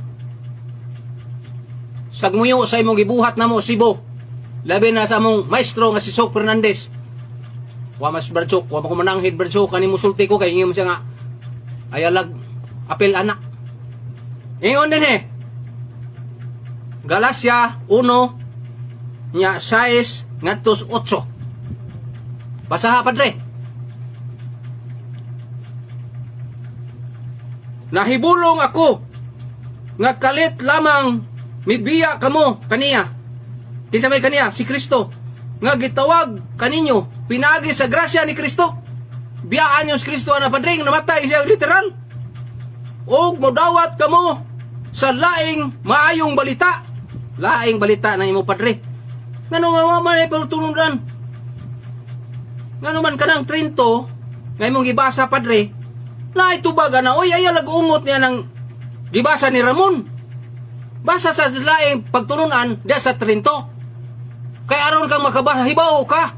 sagmuyo sa imong gibuhat namo Cebu. Labi na sa among maestro nga si Sok Fernandez. Wa mas Brad Sok, wa mo ko mananghid, Brad Sok, kani musulti ko kay ingon siya nga ayalag apel anak. Ingon din eh. Galacia 1 nya 6 ngadto 8. Basaha, padre. Nahibulong ako nga kalit lamang mibiya kamo kaniya. Kinsa may kaniya? Si Kristo. Nga gitawag kaninyo pinaagi sa grasya ni Kristo. Biyaan niyo si Kristo ana, padre, nga namatay siya literal. Og modawat kamo sa laing maayong balita. Laing balita na imo, padre. Ngano nga wa man ay pagtulunan? Ngano man kanang Trinto nga imong gibasa, padre, na tubag ana, oy, ayaw lag-ungot niya ng gibasa ni Ramon. Basa sa laing pagtulunan diya sa Trinto. Kay aron kang makabasa, hibaw ka.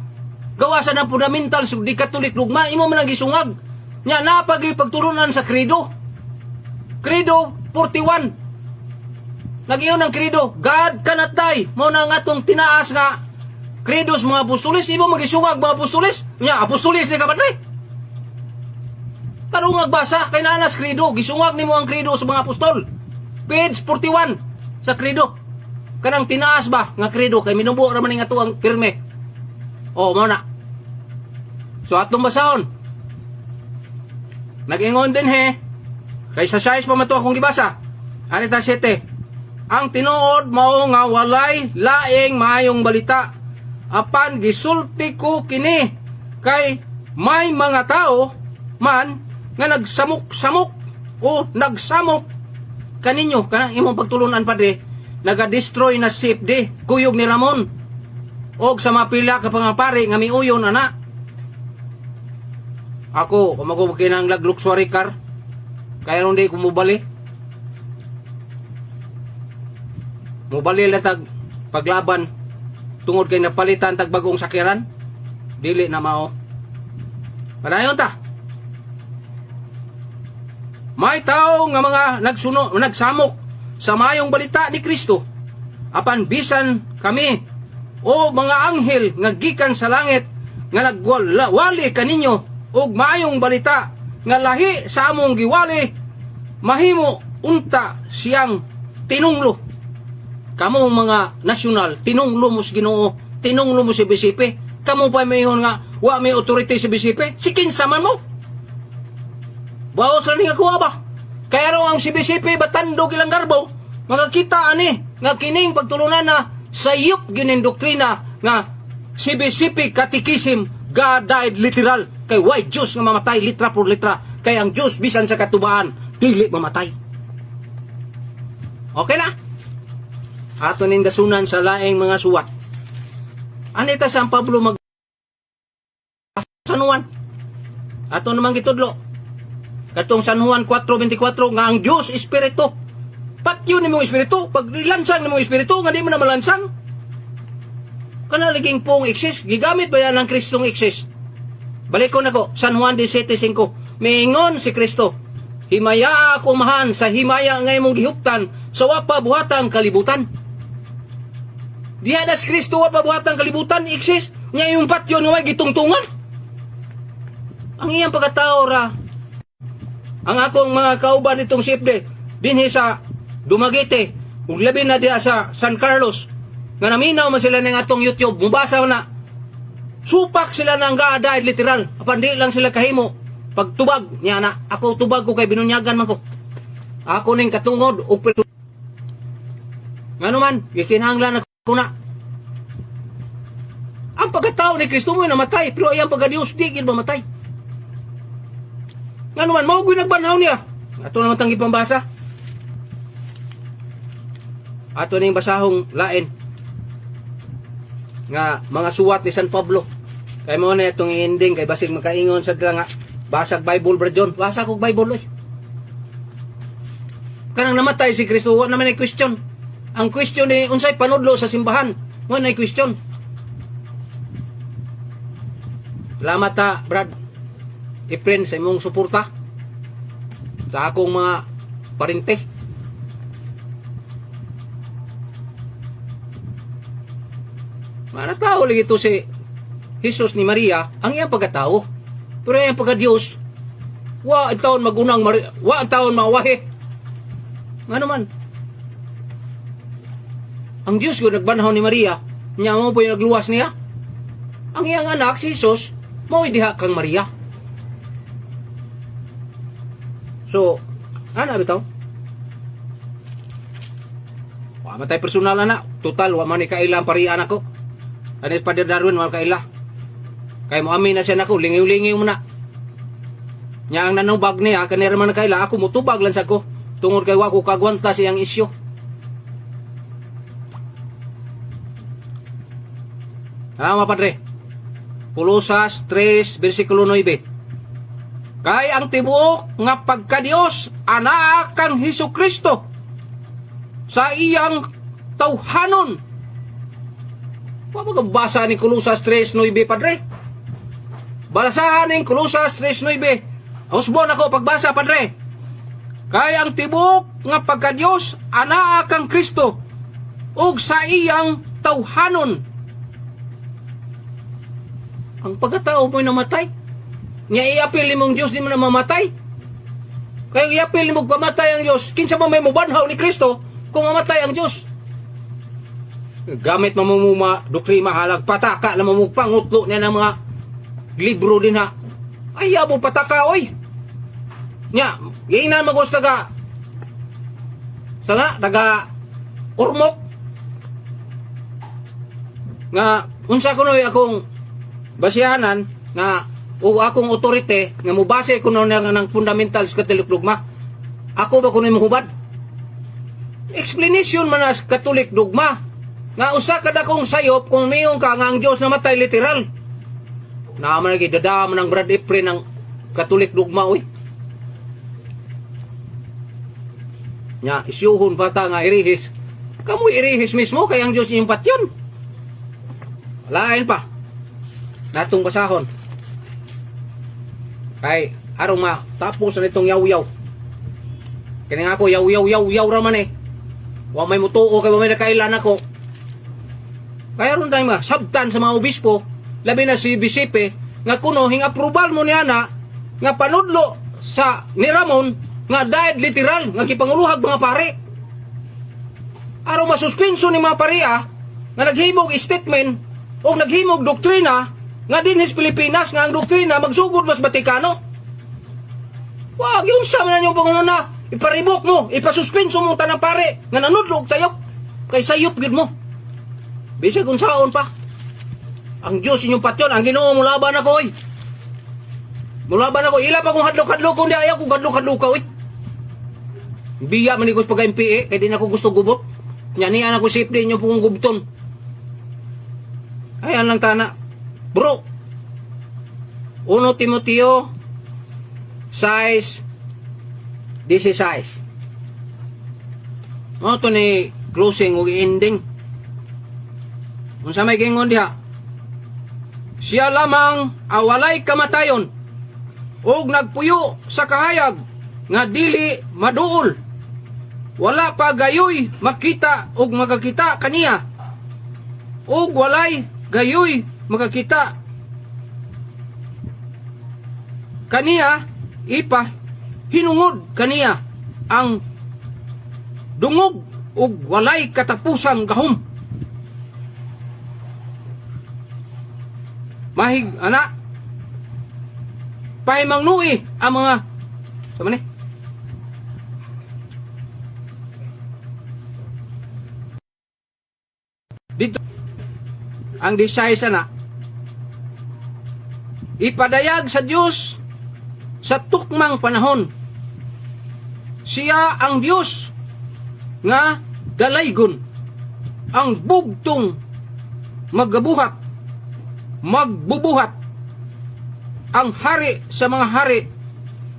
Gawasan ang fundamental sa di Catholic dogma, imo man ang gisungag. Nya napagi pagtulunan sa credo. Credo 41. Nag-iyon ang credo, God cannot die. Mao na nga atong tinaas nga credo sa mga apostoles, imo magisungag mga apostoles. Nya apostoles ni ka, padre. Tarungag basa kay naa nas credo, gisungag nimo ang credo sa mga apostol. Page 41 sa credo. Kanang tinaas ba nga credo kay minubo ra man ning ato ang pirme. Oh, mao na. So atong basahon. Nag-ingon din he. Kay sa size pa man to akong gibasa. Ani ta 7. Ang tinuod mao nga walay laing maayong balita. Apan gisulti ko kini kay may mga tao man nga nagsamok-samok o nagsamok kaninyo. Kanang imong pagtulunan, padre, naga-destroy na CFD kuyog ni Ramon og sa mapila ka pa nga pare nga miuyon ana. Ako kung kinahanglag luxury car kaya ron di ko mobali, mobali latag paglaban tungod kay napalitan tag bagong sakiran, dili na mao. Padayon ta. May tao nga mga nagsuno, nagsamok sa mayong balita ni Kristo. Apan bisan kami o mga anghel nga gikan sa langit nga nagwali kaninyo og maayong balita nga lahi sa among giwali, mahimo unta siyang tinunglo. Kamo mga nasyonal, tinunglo mo sa Ginoo, tinunglo mo si BCP. Kamo pa mayon nga wa may authority si BCP, si kinsa man mo. Baos lang nga kuha ba? Kaya raw ang CBCP batando ilang garbo, makakita ani nga kining pagtulunan na sayop gining doktrina nga CBCP Catechism, God died literal. Kay why Diyos nga mamatay litra por litra? Kay ang Diyos bisan sa katubaan dili mamatay. Okay na? Ato ning dasunan sa laing mga suwat. Anita San Pablo mag San Juan. Ato namang gitudlo. Katong San Juan 4:24 nga ang Dios espiritu. Patyo nimo espiritu, pag ilansang nimo espiritu nga di mo na malansang. Kana laging pong exist, gigamit ba yan ang Kristong exist? Balik ko nako, San Juan 17:5. Miingon si Kristo, "Himaya ako, Amahan, sa himaya nga imong gihuptan sa wa pa buhatang kalibutan." Diha na si Kristo wa pa buhatang kalibutan exist, nya imong patyon nga way gitungtungan. Ang iyang pagkatao ra. Ang akong mga kauban nitong sifde dinhi sa Dumaguete ug labi na diha sa San Carlos nga naminaw man sila ng atong YouTube, mubasa na supak sila ng God died literal, apan di lang sila kahimo pagtubag niya na. Ako tubag ko kay binunyagan man ko. Ako ning katungod og ngano man gikinahanglan ako na ang pagkatao ni Kristo mo namatay, pero ang pagka-Dios di gid mamatay. Ngano man mao gyud nagbanhaw niya. Ato naman tang gipambasa. Ato ning basahong lain nga mga suwat ni San Pablo. Kay mo na itong ending kay basig makaingon sa nga basag Bible, Brad John. Basa kog Bible, oy. Kanang namatay si Kristo, wa naman ay question. Ang question ni unsay panudlo sa simbahan. Wa na question. Salamat ta, Brad Efren, sa imong suporta. Sa akong mga parente. Mga tao lagi to si Jesus ni Maria, ang iyang pagkatao. Pero iyang pagka-Diyos, wa ang taon magunang, wa ang taon mawahi. Nga naman, ang Diyos ko nagbanhaw ni Maria, niya mo po yung nagluwas niya. Ang iyang anak, si Jesus, mao diha kang Maria. So, ana bitaw? Wa man tay personal na. Total, wa man ni kaila ang parian ako. Ani Father Darwin, wa kaila. Kay mo amin na siya nako, lingiw-lingiw mo na. Nya ang nanubag niya, kanira man kaila, ako mutubag lang sa ko. Tungod kay wa ko kagwanta sa iyang isyu. Tama, Padre. Kolosas 3, versikulo 9. Kay ang tibuok nga pagkadiyos anaa kang Hesus Kristo sa iyang tawhanon. Wa ba basa ni Kolosas 3:9, Padre? Basahan ning Kolosas 3:9. Usbon ako pagbasa, Padre. Kay ang tibuok nga pagkadiyos anaa kang Kristo ug sa iyang tawhanon. Ang pagkatao mo'y namatay. Nya iapil nimong Diyos di mo na mamatay. Kaya iapil nimo kamatay ang Diyos, kinsa man may mubanhaw ni Kristo kung mamatay ang Diyos? Gamit mamumuma doktrina halag pataka na mamupangutlo niya ng mga libro din ha. Ay, abo pataka, oy. Nya, giinan magos taga sana taga Ormoc nga unsa kunoy akong basihanan nga o akong otorite nga mubase kuno na ng fundamentals Catholic dogma? Ako ba kunoy mohubad? Explanation man as Catholic dogma nga usa ka dakong sayop kung mayon ka nga ang Dios namatay literal. Naa man lagi dada man ang Brad Efren ng Catholic dogma, oy. Nya isyuhon pa ta nga irihis. Kamoy irihis mismo kay ang Dios inyong patyon. Lain pa natong basahon kay aron matapos na itong yaw-yaw. Kini nga ako yaw-yaw, yaw-yaw ra man eh. Wa may mutuo kay wa may nakailan ako. Kaya ron tayo mga sabtan sa mga obispo, labi na si BCP, nga kuno hing approval mo niya na nga panudlo sa ni Ramon nga died literal nga gipanguluhag mga pare. Aron masuspenso ni mga pare nga naghimog statement o naghimog doktrina nga dinhis Pilipinas nga ang doktrina magsugod mas Batikano. Wag yung sa man yung panguna, iparibok mo, ipasuspenso mo tanang pare nga nanudlog sayop kay sayop gyud mo. Bisag kung saon pa. Ang Diyos inyong patyon, ang Ginoo mulaban ako oy. Mulaban ako, ila pa kung hadlok-hadlok ko, di ayaw kung hadlok-hadlok ka oy. Biya man ko pagka MPA, kay di na ako gusto gubot. Nya niya na ko safety inyo pong gubton. Ayan lang tana. Bro. 1 Timoteo 6:16. Mo to ni closing ug ending. Unsa may gingon diha? Siya lamang awalay kamatayon ug nagpuyo sa kahayag nga dili maduol. Wala pa gayoy makita ug magakita kaniya. Ug walay gayoy makakita kaniya, ipa hinungod kaniya ang dungog ug walay katapusang gahom. Mahig ana pahimangnui ang mga sa man ni dito ang desire sana ipadayag sa Dios sa tukmang panahon. Siya ang Dios nga dalaygon, ang bugtong magabuhat, magbubuhat, ang hari sa mga hari,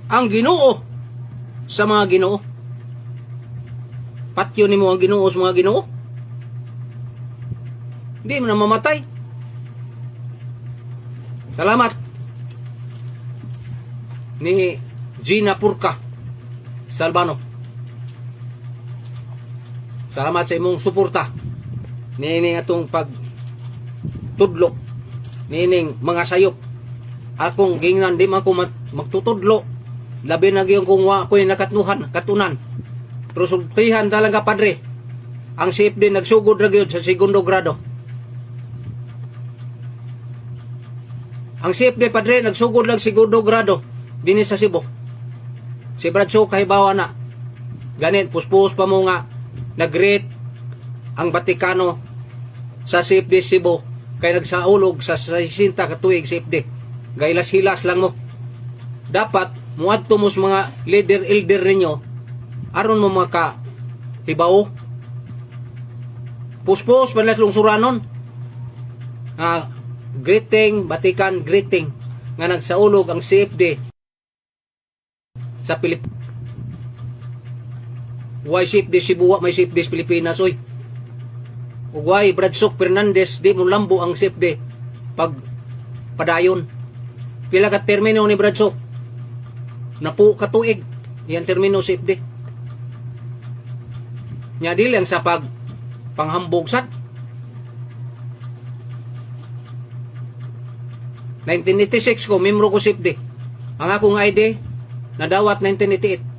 ang Ginoo sa mga Ginoo. Patyo nimo ang Ginoo sa mga Ginoo. Hindi mo na mamatay. Salamat ni Gina Purca. Salvano. Salamat sa imong suporta niining atong pag tudlo niining mga sayop. Akong gingnan, di man ko magtutudlo, labi na gyud kung wa ko'y nakatnuhan katunan. Pero sultihan talaga, padre, ang CFD nagsugod ra gyud sa segundo grado. Ang CFD, padre, nagsugod lang segundo grado dinhi sa Cebu. Si Brad Cho kahibawa na. Ganin puspos pa mo nga nag-greet ang Vatikano sa CFD Cebu kay nagsaulog sa 60 ka tuig CFD. Gailas-hilas lang mo. Dapat muadto mo sa mga leader elder ninyo aron mo maka hibaw. Puspos man lang lungsuranon. Ah, greeting Vatican, greeting nga nagsaulog ang CFD sa Pilipinas. Why CFD Cebu, wa may CFD sa Pilipinas, oy? Ug why Bradsok Fernandez di mo lambo ang CFD pag padayon? Pila ka termino ni Bradsok? Napu ka tuig iyang termino CFD. Nya dili ang sa pag panghambog sad. 1986 ko, membro ko CFD. Ang akong ID, nadawat 1988.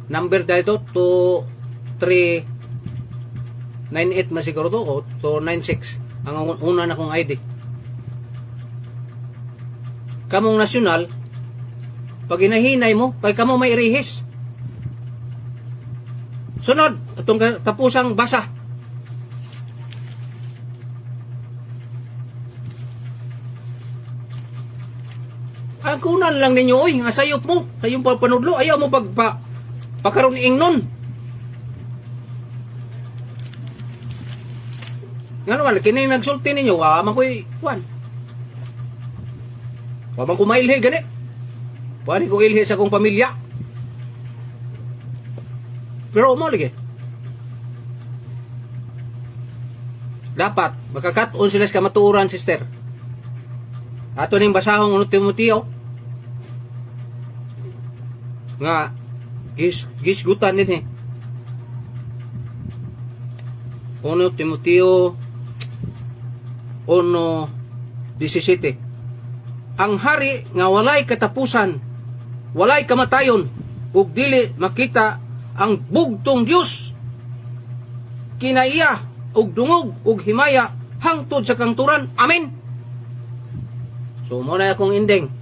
Number dito, 2, 3, 98 man siguro to, o 296. Ang una na kong ID. Kamong nasyonal, pag inahinay mo, kay kamo may rihis. Sunod, atong tapusang basa. Ang kunan lang ninyo, oy, nga sayop mo, sayong panudlo, ayaw mo pagpa, pakaroon ingnon. Nga naman, kini nagsulti ninyo, wa man ko'y, kwan. Wa man ko mailhi, gani. Wa ni ko ilhi sa akong pamilya. Pero mo lagi. Dapat, makakat-on sila sa kamatuoran, sister. Ato ning basahong 1 Timoteo nga gisgutan din eh. 1 Timoteo 1:17. Ang hari nga walay katapusan, walay kamatayon, ug dili makita, ang bugtong Dios, kinaiya ug dungog ug himaya hangtod sa kangturan. Amen. So mo na akong ending.